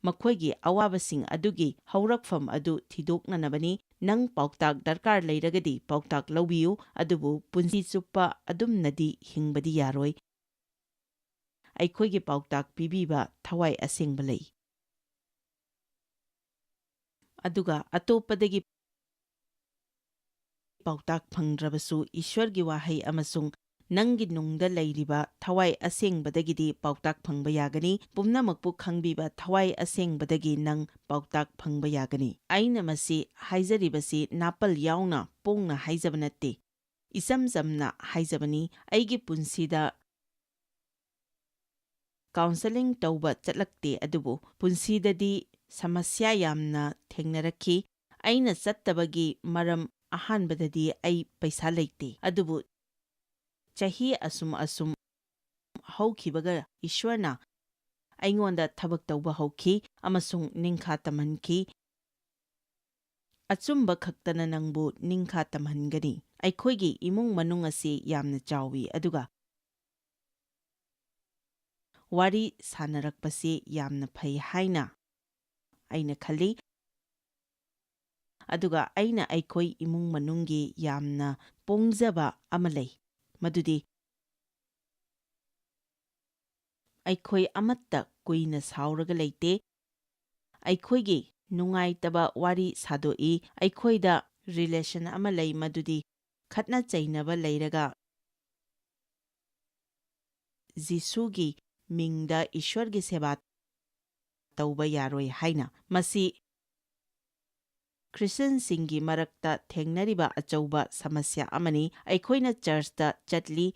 ꯃꯈꯣꯏꯒꯤ ꯑꯋꯥꯕꯁꯤꯡ ꯑꯗꯨꯒꯤ ꯍꯧꯔꯛꯐꯝ ꯑꯗꯨ ꯊꯤꯗꯣꯛꯅꯅꯕꯅꯤ꯫ ꯅꯪ ꯄꯥꯎꯇꯥꯛ ꯗꯔꯀꯥꯔ ꯂꯩꯔꯒꯗꯤ ꯄꯥꯎꯇꯥꯛ ꯂꯧꯕꯤꯌꯨ, ꯑꯗꯨꯕꯨ ꯄꯨꯟꯁꯤ ꯆꯨꯞꯄ ꯑꯗꯨꯝꯅꯗꯤ ꯍꯤꯡꯕꯗꯤ ꯌꯥꯔꯣꯏ꯫ ꯑꯩꯈꯣꯏꯒꯤ ꯄꯥꯎꯇꯥꯛ ꯄꯤꯕꯤꯕ ꯊꯋꯥꯏ ꯑꯁꯦꯡꯕ ꯂꯩ꯫ ꯑꯗꯨꯒ ꯑꯇꯣꯞꯄꯗꯒꯤ ꯄꯥꯎꯇꯥꯛ ꯐꯪꯗ꯭ꯔꯕꯁꯨ, ꯏꯁ꯭ꯋꯔꯒꯤ ꯋꯥꯍꯩ ꯑꯃꯁꯨꯡ ꯅꯪꯒꯤ ꯅꯨꯡꯗ ꯂꯩꯔꯤꯕ ꯊꯋꯥꯏ ꯑꯁꯦꯡꯕꯗꯒꯤꯗꯤ ꯄꯥꯎꯇꯥꯛ ꯐꯪꯕ ꯌꯥꯒꯅꯤ꯫ ꯄꯨꯝꯅꯃꯛꯄꯨ ꯈꯪꯕꯤꯕ ꯊꯋꯥꯏ ꯑꯁꯦꯡꯕꯗꯒꯤ ꯅꯪ ꯄꯥꯎꯇꯥꯛ ꯐꯪꯕ ꯌꯥꯒꯅꯤ꯫ ꯑꯩꯅ ꯃꯁꯤ ꯍꯥꯏꯖꯔꯤꯕꯁꯤ ꯅꯥꯄꯜ ꯌꯥꯎꯅ ꯄꯣꯡꯅ ꯍꯥꯏꯖꯕ ꯅꯠꯇꯦ꯫ ꯏꯆꯝ ꯆꯝꯅ ꯍꯥꯏꯖꯕꯅꯤ꯫ ꯑꯩꯒꯤ ꯄꯨꯟꯁꯤꯗ ꯀꯥꯎꯟꯁꯦꯂꯤꯡ ꯇꯧꯕ ꯆꯠꯂꯛꯇꯦ, ꯑꯗꯨꯕꯨ ꯄꯨꯟꯁꯤꯗꯗꯤ ꯁꯃꯁ꯭ꯌꯥ ꯌꯥꯝꯅ ꯊꯦꯡꯅꯔꯛꯈꯤ꯫ ꯑꯩꯅ ꯆꯠꯇꯕꯒꯤ ꯃꯔꯝ, ꯑꯍꯥꯟꯕꯗꯗꯤ ꯑꯩ ꯄꯩꯁꯥ ꯂꯩꯇꯦ, ꯑꯗꯨꯕꯨ ꯆꯍꯤ ꯑꯁꯨꯝ ꯑꯁꯨꯝ ꯍꯧꯈꯤꯕꯒ ꯏꯁ꯭ꯋꯔꯅ ꯑꯩꯉꯣꯟꯗ ꯊꯕꯛ ꯇꯧꯕ ꯍꯧꯈꯤ ꯑꯃꯁꯨꯡ ꯅꯤꯡꯈꯥ ꯇꯝꯍꯟꯈꯤ꯫ "ꯑꯆꯨꯝꯕ ꯈꯛꯇꯅ ꯅꯪꯕꯨ ꯅꯤꯡꯈꯥ ꯇꯝꯍꯟꯒꯅꯤ"꯫ ꯑꯩꯈꯣꯏꯒꯤ ꯏꯃꯨꯡ ꯃꯅꯨꯡ ꯑꯁꯤ ꯌꯥꯝꯅ ꯆꯥꯎꯏ, ꯑꯗꯨꯒ ꯋꯥꯔꯤ ꯁꯥꯅꯔꯛꯄꯁꯤ ꯌꯥꯝꯅ ꯐꯩ ꯍꯥꯏꯅ ꯑꯩꯅ ꯈꯜꯂꯤ꯫ ꯑꯗꯨꯒ ꯑꯩꯅ ꯑꯩꯈꯣꯏ ꯏꯃꯨꯡ ꯃꯅꯨꯡꯒꯤ ꯌꯥꯝꯅ ꯄꯣꯡꯖꯕ ꯑꯃ ꯂꯩ, ꯃꯗꯨꯗꯤ ꯑꯩꯈꯣꯏ ꯑꯃꯠꯇ ꯀꯨꯏꯅ ꯁꯥꯎꯔꯒ ꯂꯩꯇꯦ꯫ ꯑꯩꯈꯣꯏꯒꯤ ꯅꯨꯡꯉꯥꯏꯇꯕ ꯋꯥꯔꯤ ꯁꯥꯗꯣꯛꯏ, ꯑꯩꯈꯣꯏꯗ ꯔꯤꯂꯦꯁꯟ ꯑꯃ ꯂꯩ, ꯃꯗꯨꯗꯤ ꯈꯠꯅ ꯆꯩꯅꯕ ꯂꯩꯔꯒ ꯖꯤꯁꯨꯒꯤ ꯃꯤꯡꯗ ꯏꯁ꯭ꯋꯔꯒꯤ ꯁꯦꯕꯥ ꯇꯧꯕ ꯌꯥꯔꯣꯏ ꯍꯥꯏꯅ꯫ ꯃꯁꯤ ꯈ꯭ꯔꯤꯁꯇꯤꯌꯟꯁꯤꯡꯒꯤ ꯃꯔꯛꯇ ꯊꯦꯡꯅꯔꯤꯕ ꯑꯆꯧꯕ ꯁꯃꯁ꯭ꯌꯥ ꯑꯃꯅꯤ꯫ ꯑꯩꯈꯣꯏꯅ ꯆꯔꯆꯇ ꯆꯠꯂꯤ,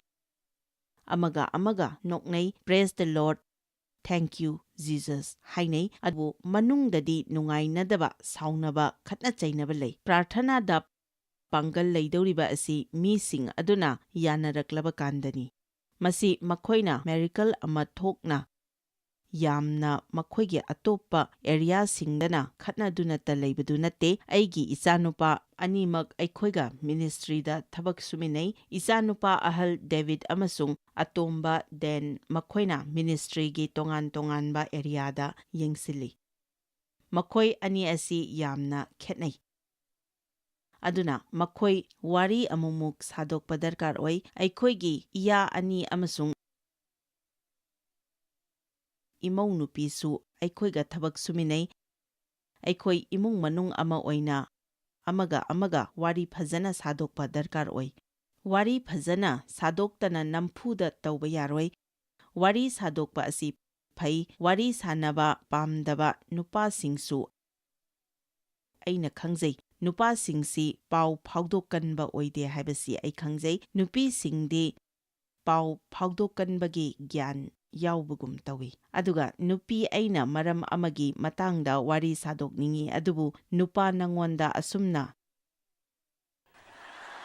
ꯑꯃꯒ ꯑꯃꯒ ꯅꯣꯛꯅꯩ, "Praise the Lord, thank you Jesus" ꯍꯥꯏꯅꯩ, ꯑꯗꯨꯕꯨ ꯃꯅꯨꯡꯗꯗꯤ ꯅꯨꯡꯉꯥꯏꯅꯗꯕ, ꯁꯥꯎꯅꯕ, ꯈꯠꯅ ꯆꯩꯅꯕ ꯂꯩ꯫ ꯄ꯭ꯔꯥꯔꯊꯅꯥꯗ ꯄꯥꯡꯒꯜ ꯂꯩꯗꯧꯔꯤꯕ ꯑꯁꯤ ꯃꯤꯁꯤꯡ ꯑꯗꯨꯅ ꯌꯥꯅꯔꯛꯂꯕ ꯀꯥꯟꯗꯅꯤ꯫ ꯃꯁꯤ ꯃꯈꯣꯏꯅ ꯃꯤꯔꯦꯀꯜ ꯑꯃ ꯊꯣꯛꯅ ꯌꯥꯝꯅ ꯃꯈꯣꯏꯒꯤ ꯑꯇꯣꯞꯄ ꯑꯦꯔꯤꯌꯥꯁꯤꯡꯗꯅ ꯈꯠꯅꯗꯨꯅꯇ ꯂꯩꯕꯗꯨ ꯅꯠꯇꯦ꯫ ꯑꯩꯒꯤ ꯏꯆꯥꯅꯨꯄꯥ ꯑꯅꯤꯃꯛ ꯑꯩꯈꯣꯏꯒ ꯃꯤꯅꯤꯁꯇ꯭ꯔꯤꯗ ꯊꯕꯛ ꯁꯨꯃꯤꯟꯅꯩ꯫ ꯏꯆꯥꯅꯨꯄꯥ ꯑꯍꯜ ꯗꯦꯕꯤꯗ ꯑꯃꯁꯨꯡ ꯑꯇꯣꯝꯕ ꯗꯦꯟ, ꯃꯈꯣꯏꯅ ꯃꯤꯅꯤꯁꯇ꯭ꯔꯤꯒꯤ ꯇꯣꯉꯥꯟ ꯇꯣꯉꯥꯟꯕ ꯑꯦꯔꯤꯌꯥꯗ ꯌꯦꯡꯁꯤꯜꯂꯤ꯫ ꯃꯈꯣꯏ ꯑꯅꯤ ꯑꯁꯤ ꯌꯥꯝꯅ ꯈꯦꯠꯅꯩ꯫ ꯑꯗꯨꯅ ꯃꯈꯣꯏ ꯋꯥꯔꯤ ꯑꯃꯨꯛꯃꯨꯛ ꯁꯥꯗꯣꯛꯄ ꯗꯔꯀꯥꯔ ꯑꯣꯏ꯫ ꯑꯩꯈꯣꯏꯒꯤ ꯏꯌꯥ ꯑꯅꯤ ꯑꯃꯁꯨꯡ ꯏꯃꯧ ꯅꯨꯄꯤꯁꯨ ꯑꯩꯈꯣꯏꯒ ꯊꯕꯛ ꯁꯨꯃꯤꯟꯅꯩ꯫ ꯑꯩꯈꯣꯏ ꯏꯃꯨꯡ ꯃꯅꯨꯡ ꯑꯃ ꯑꯣꯏꯅ ꯑꯃꯒ ꯑꯃꯒ ꯋꯥꯔꯤ ꯐꯖꯅ ꯁꯥꯗꯣꯛꯄ ꯗꯔꯀꯥꯔ ꯑꯣꯏ꯫ ꯋꯥꯔꯤ ꯐꯖꯅ ꯁꯥꯗꯣꯛꯇꯅ ꯅꯝꯐꯨꯗ ꯇꯧꯕ ꯌꯥꯔꯣꯏ꯫ ꯋꯥꯔꯤ ꯁꯥꯗꯣꯛꯄ ꯑꯁꯤ ꯐꯩ꯫ ꯋꯥꯔꯤ ꯁꯥꯅꯕ ꯄꯥꯝꯗꯕ ꯅꯨꯄꯥꯁꯤꯡꯁꯨ ꯑꯩꯅ ꯈꯪꯖꯩ꯫ ꯅꯨꯄꯥꯁꯤꯡꯁꯤ ꯄꯥꯎ ꯐꯥꯎꯗꯣꯛꯀꯟꯕ ꯑꯣꯏꯗꯦ ꯍꯥꯏꯕꯁꯤ ꯑꯩ ꯈꯪꯖꯩ꯫ ꯅꯨꯄꯤꯁꯤꯡꯗꯤ ꯄꯥꯎ ꯐꯥꯎꯗꯣꯛꯀꯟꯕꯒꯤ ꯒ꯭ꯌꯥꯟ ꯌꯥꯎꯕꯒꯨꯝ ꯇꯧꯏ꯫ ꯑꯗꯨꯒ ꯅꯨꯄꯤ ꯑꯩꯅ ꯃꯔꯝ ꯑꯃꯒꯤ ꯃꯇꯥꯡꯗ ꯋꯥꯔꯤ ꯁꯥꯗꯣꯛꯅꯤꯡꯏ, ꯑꯗꯨꯕꯨ ꯅꯨꯄꯥ ꯅꯉꯣꯟꯗ ꯑꯁꯨꯝꯅ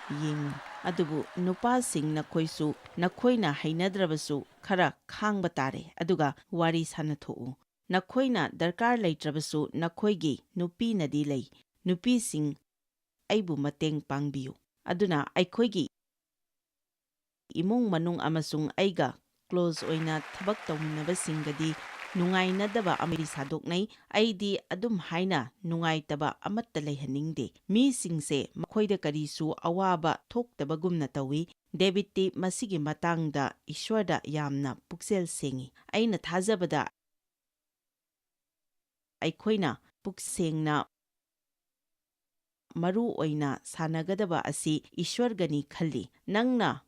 ꯌꯦꯡꯉꯨ꯫ ꯑꯗꯨꯕꯨ ꯅꯨꯄꯥꯁꯤꯡ ꯅꯈꯣꯏꯁꯨ ꯅꯈꯣꯏꯅ ꯍꯩꯅꯗ꯭ꯔꯕꯁꯨ ꯈꯔ ꯈꯥꯡꯕ ꯇꯥꯔꯦ, ꯑꯗꯨꯒ ꯋꯥꯔꯤ ꯁꯥꯅꯊꯣꯛꯎ꯫ ꯅꯈꯣꯏꯅ ꯗꯔꯀꯥꯔ ꯂꯩꯇ꯭ꯔꯕꯁꯨ ꯅꯈꯣꯏꯒꯤ ꯅꯨꯄꯤꯅꯗꯤ ꯂꯩ꯫ ꯅꯨꯄꯤꯁꯤꯡ, ꯑꯩꯕꯨ ꯃꯇꯦꯡ ꯄꯥꯡꯕꯤꯌꯨ꯫ ꯑꯗꯨꯅ ꯑꯩꯈꯣꯏꯒꯤ ꯏꯃꯨꯡ ꯃꯅꯨꯡ ꯑꯃꯁꯨꯡ ꯑꯩꯒ ꯀ꯭ꯂꯣꯖ ꯑꯣꯏꯅ ꯊꯕꯛ ꯇꯧꯃꯤꯟꯅꯕꯁꯤꯡꯒꯗꯤ ꯅꯨꯡꯉꯥꯏꯅꯗꯕ ꯑꯃ ꯁꯥꯗꯣꯛꯅꯩ꯫ ꯑꯩꯗꯤ ꯑꯗꯨꯝ ꯍꯥꯏꯅ ꯅꯨꯡꯉꯥꯏꯇꯕ ꯑꯃꯠꯇ ꯂꯩꯍꯟꯅꯤꯡꯗꯦ꯫ ꯃꯤꯁꯤꯡꯁꯦ ꯃꯈꯣꯏꯗ ꯀꯔꯤꯁꯨ ꯑꯋꯥꯕ ꯊꯣꯛꯇꯕꯒꯨꯝꯅ ꯇꯧꯏ꯫ ꯗꯦꯕꯤꯠꯇꯤ ꯃꯁꯤꯒꯤ ꯃꯇꯥꯡꯗ ꯏꯁ꯭ꯋꯔꯗ ꯌꯥꯝꯅ ꯄꯨꯛꯆꯦꯜ ꯁꯦꯡꯏ꯫ ꯑꯩꯅ ꯊꯥꯖꯕꯗ ꯑꯩꯈꯣꯏꯅ ꯄꯨꯛꯁꯦꯡꯅ ꯃꯔꯨ ꯑꯣꯏꯅ ꯁꯥꯟꯅꯒꯗꯕ ꯑꯁꯤ ꯏꯁ꯭ꯋꯔꯒꯅꯤ ꯈꯜꯂꯤ꯫ ꯅꯪꯅ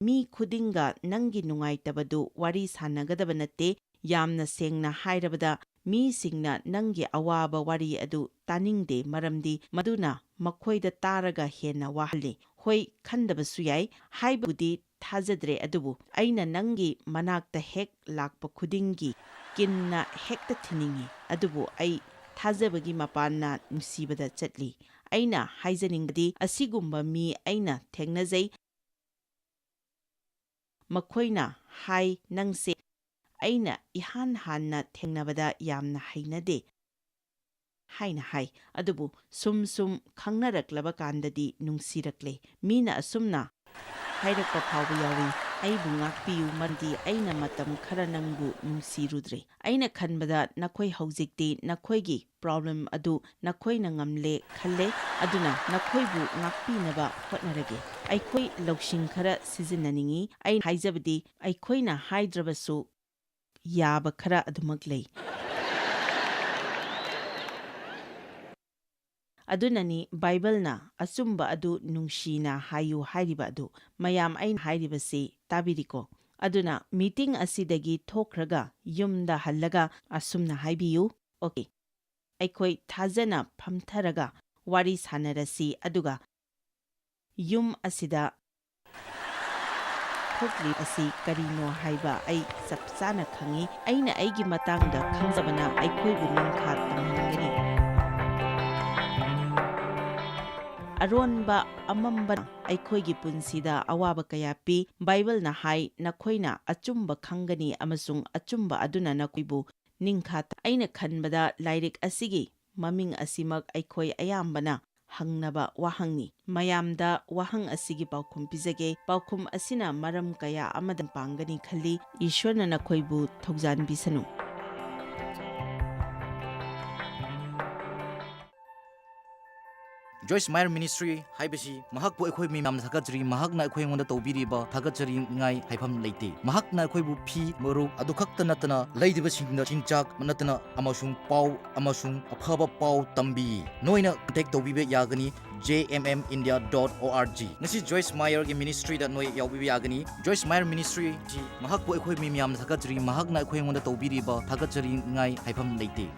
ꯃꯤ ꯈꯨꯗꯤꯡꯒ ꯅꯪꯒꯤ ꯅꯨꯡꯉꯥꯏꯇꯕꯗꯨ ꯋꯥꯔꯤ ꯁꯥꯟꯅꯒꯗꯕ ꯅꯠꯇꯦ꯫ ꯌꯥꯝꯅ ꯁꯦꯡꯅ ꯍꯥꯏꯔꯕꯗ, ꯃꯤꯁꯤꯡꯅ ꯅꯪꯒꯤ ꯑꯋꯥꯕ ꯋꯥꯔꯤ ꯑꯗꯨ ꯇꯥꯅꯤꯡꯗꯦ, ꯃꯔꯝꯗꯤ ꯃꯗꯨꯅ ꯃꯈꯣꯏꯗ ꯇꯥꯔꯒ ꯍꯦꯟꯅ ꯋꯥꯍꯜꯂꯤ꯫ ꯍꯣꯏ, ꯈꯟꯗꯕꯁꯨ ꯌꯥꯏ, ꯍꯥꯏꯕꯕꯨꯗꯤ ꯊꯥꯖꯗ꯭ꯔꯦ, ꯑꯗꯨꯕꯨ ꯑꯩꯅ ꯅꯪꯒꯤ ꯃꯅꯥꯛꯇ ꯍꯦꯛ ꯂꯥꯛꯄ ꯈꯨꯗꯤꯡꯒꯤ ꯀꯤꯟꯅ ꯍꯦꯛꯇ ꯊꯤꯅꯤꯡꯏ꯫ ꯑꯗꯨꯕꯨ ꯑꯩ ꯊꯥꯖꯕꯒꯤ ꯃꯄꯥꯟꯅ ꯅꯨꯡꯁꯤꯕꯗ ꯆꯠꯂꯤ꯫ ꯑꯩꯅ ꯍꯥꯏꯖꯅꯤꯡꯕꯗꯤ, ꯑꯁꯤꯒꯨꯝꯕ ꯃꯤ ꯑꯩꯅ ꯊꯦꯡꯅꯖꯩ꯫ ꯃꯈꯣꯏꯅ ꯍꯥꯏ, "ꯅꯪꯁꯦ ꯑꯩꯅ ꯏꯍꯥꯟ ꯍꯥꯟꯅ ꯊꯦꯡꯅꯕꯗ ꯌꯥꯝꯅ ꯍꯩꯅꯗꯦ" ꯍꯥꯏꯅ ꯍꯥꯏ꯫ ꯑꯗꯨꯕꯨ ꯁꯨꯝ ꯁꯨꯝ ꯈꯪꯅꯔꯛꯂꯕ ꯀꯥꯟꯗꯗꯤ ꯅꯨꯡꯁꯤꯔꯛꯂꯦ꯫ ꯃꯤꯅ ꯑꯁꯨꯝꯅ ꯍꯥꯏꯔꯛꯄ ꯐꯥꯎꯕ ꯌꯥꯎꯏ, "ꯑꯩꯕꯨ ꯉꯥꯛꯄꯤꯌꯨ, ꯃꯔꯝꯗꯤ ꯑꯩꯅ ꯃꯇꯝ ꯈꯔ ꯅꯪꯕꯨ ꯅꯨꯡꯁꯤꯔꯨꯗ꯭ꯔꯦ꯫ ꯑꯩꯅ ꯈꯟꯕꯗ ꯅꯈꯣꯏ ꯍꯧꯖꯤꯛꯇꯤ ꯅꯈꯣꯏꯒꯤ ꯄ꯭ꯔꯣꯕ꯭ꯂꯦꯝ ꯑꯗꯨ ꯅꯈꯣꯏꯅ ꯉꯝꯂꯦ ꯈꯜꯂꯦ꯫ ꯑꯗꯨꯅ ꯅꯈꯣꯏꯕꯨ ꯉꯥꯛꯄꯤꯅꯕ ꯍꯣꯠꯅꯔꯒꯦ꯫ ꯑꯩꯈꯣꯏ ꯂꯧꯁꯤꯡ ꯈꯔ ꯁꯤꯖꯤꯟꯅꯅꯤꯡꯏ꯫ ꯑꯩꯅ ꯍꯥꯏꯖꯕꯗꯤ, ꯑꯩꯈꯣꯏꯅ ꯍꯥꯏꯗ꯭ꯔꯕꯁꯨ ꯌꯥꯕ ꯈꯔ ꯑꯗꯨꯃꯛ ꯂꯩ꯫ ꯑꯗꯨꯅꯅꯤ ꯕꯥꯏꯕꯜꯅ ꯑꯆꯨꯝꯕ ꯑꯗꯨ ꯅꯨꯡꯁꯤꯅ ꯍꯥꯏꯌꯨ ꯍꯥꯏꯔꯤꯕ ꯑꯗꯨ꯫ ꯃꯌꯥꯝ, ꯑꯩꯅ ꯍꯥꯏꯔꯤꯕꯁꯤ ꯇꯥꯕꯤꯔꯤꯀꯣ? ꯑꯗꯨꯅ ꯃꯤꯇꯤꯡ ꯑꯁꯤꯗꯒꯤ ꯊꯣꯛꯈ꯭ꯔꯒ ꯌꯨꯝꯗ ꯍꯜꯂꯒ ꯑꯁꯨꯝꯅ ꯍꯥꯏꯕꯤꯌꯨ, "ꯑꯣꯀꯦ, ꯑꯩꯈꯣꯏ ꯊꯥꯖꯅ ꯐꯝꯊꯔꯒ ꯋꯥꯔꯤ ꯁꯥꯟꯅꯔꯁꯤ, ꯑꯗꯨꯒ ꯌꯨꯝ ꯑꯁꯤꯗ ꯊꯣꯛꯂꯤ ꯑꯁꯤ ꯀꯔꯤꯅꯣ ꯍꯥꯏꯕ ꯑꯩ ꯆꯞ ꯆꯥꯅ ꯈꯪꯏ꯫ ꯑꯩꯅ ꯑꯩꯒꯤ ꯃꯇꯥꯡꯗ ꯈꯪꯖꯕꯅ ꯑꯩꯈꯣꯏꯕꯨ ꯅꯤꯡꯈꯥ ꯇꯝꯍꯟꯒꯅꯤ꯫ ꯑꯔꯣꯟꯕ ꯑꯃꯝꯕꯅ ꯑꯩꯈꯣꯏꯒꯤ ꯄꯨꯟꯁꯤꯗ ꯑꯋꯥꯕ ꯀꯌꯥ ꯄꯤ꯫ ꯕꯥꯏꯕꯜꯅ ꯍꯥꯏ, "ꯅꯈꯣꯏꯅ ꯑꯆꯨꯝꯕ ꯈꯪꯒꯅꯤ ꯑꯃꯁꯨꯡ ꯑꯆꯨꯝꯕ ꯑꯗꯨꯅ ꯅꯈꯣꯏꯕꯨ ꯅꯤꯡꯈꯥ ꯇ-" ꯑꯩꯅ ꯈꯟꯕꯗ ꯂꯥꯏꯔꯤꯛ ꯑꯁꯤꯒꯤ ꯃꯃꯤꯡ ꯑꯁꯤꯃꯛ ꯑꯩꯈꯣꯏ ꯑꯌꯥꯝꯕꯅ ꯍꯪꯅꯕ ꯋꯥꯍꯪꯅꯤ꯫ ꯃꯌꯥꯝꯗ ꯋꯥꯍꯪ ꯑꯁꯤꯒꯤ ꯄꯥꯎꯈꯨꯝ ꯄꯤꯖꯒꯦ꯫ ꯄꯥꯎꯈꯨꯝ ꯑꯁꯤꯅ ꯃꯔꯝ ꯀꯌꯥ ꯑꯃꯗ ꯄꯥꯡꯒꯅꯤ ꯈꯜꯂꯤ꯫ ꯏꯁ꯭ꯋꯔꯅ ꯅꯈꯣꯏꯕꯨ ꯊꯧꯖꯥꯟꯕꯤꯁꯅꯨ꯫ Joyce Meyer Ministry ꯍꯥꯏꯕꯁꯤ ꯃꯍꯥꯛꯄꯨ ꯑꯩꯈꯣꯏ ꯃꯤꯌꯥꯝꯅ ꯊꯥꯒꯠꯆꯔꯤ꯫ ꯃꯍꯥꯛꯅ ꯑꯩꯈꯣꯏ ꯑꯩꯉꯣꯟꯗ ꯇꯧꯕꯤꯔꯤꯕ ꯊꯥꯒꯠꯆꯔꯤꯉꯥꯏ ꯍꯥꯏꯐꯝ ꯂꯩꯇꯦ꯫ ꯃꯍꯥꯛꯅ ꯑꯩꯈꯣꯏꯕꯨ ꯐꯤ, ꯃꯔꯨꯞ ꯑꯗꯨ ꯈꯛꯇ ꯅꯠꯇꯅ ꯂꯩꯗꯕꯁꯤꯡꯗ ꯆꯤꯟꯖꯥꯛ ꯅꯠꯇꯅ ꯑꯃꯁꯨꯡ ꯄꯥꯎ ꯑꯃꯁꯨꯡ ꯑꯐꯕ ꯄꯥꯎ ꯇꯝꯕꯤ꯫ ꯅꯣꯏꯅ contact ꯇꯧꯕꯤꯕ ꯌꯥꯒꯅꯤ J M M India dot O R G꯫ ꯉꯁꯤ Joyce Meyer ꯒꯤ ministry ꯗ ꯅꯣꯏ ꯌꯥꯎꯕꯤꯕ ꯌꯥꯒꯅꯤ꯫ Joyce Meyer Ministry ꯁꯤ ꯃꯍꯥꯛꯄꯨ ꯑꯩꯈꯣꯏ ꯃꯤ ꯃꯤꯌꯥꯝꯅ ꯊꯥꯒꯠꯆꯔꯤ꯫ ꯃꯍꯥꯛꯅ ꯑꯩꯈꯣꯏ ꯑꯩꯉꯣꯟꯗ ꯇꯧꯕꯤꯔꯤꯕ ꯊꯥꯒꯠꯆꯔꯤꯉꯥꯏ ꯍꯥꯏꯐꯝ ꯂꯩꯇꯦ꯫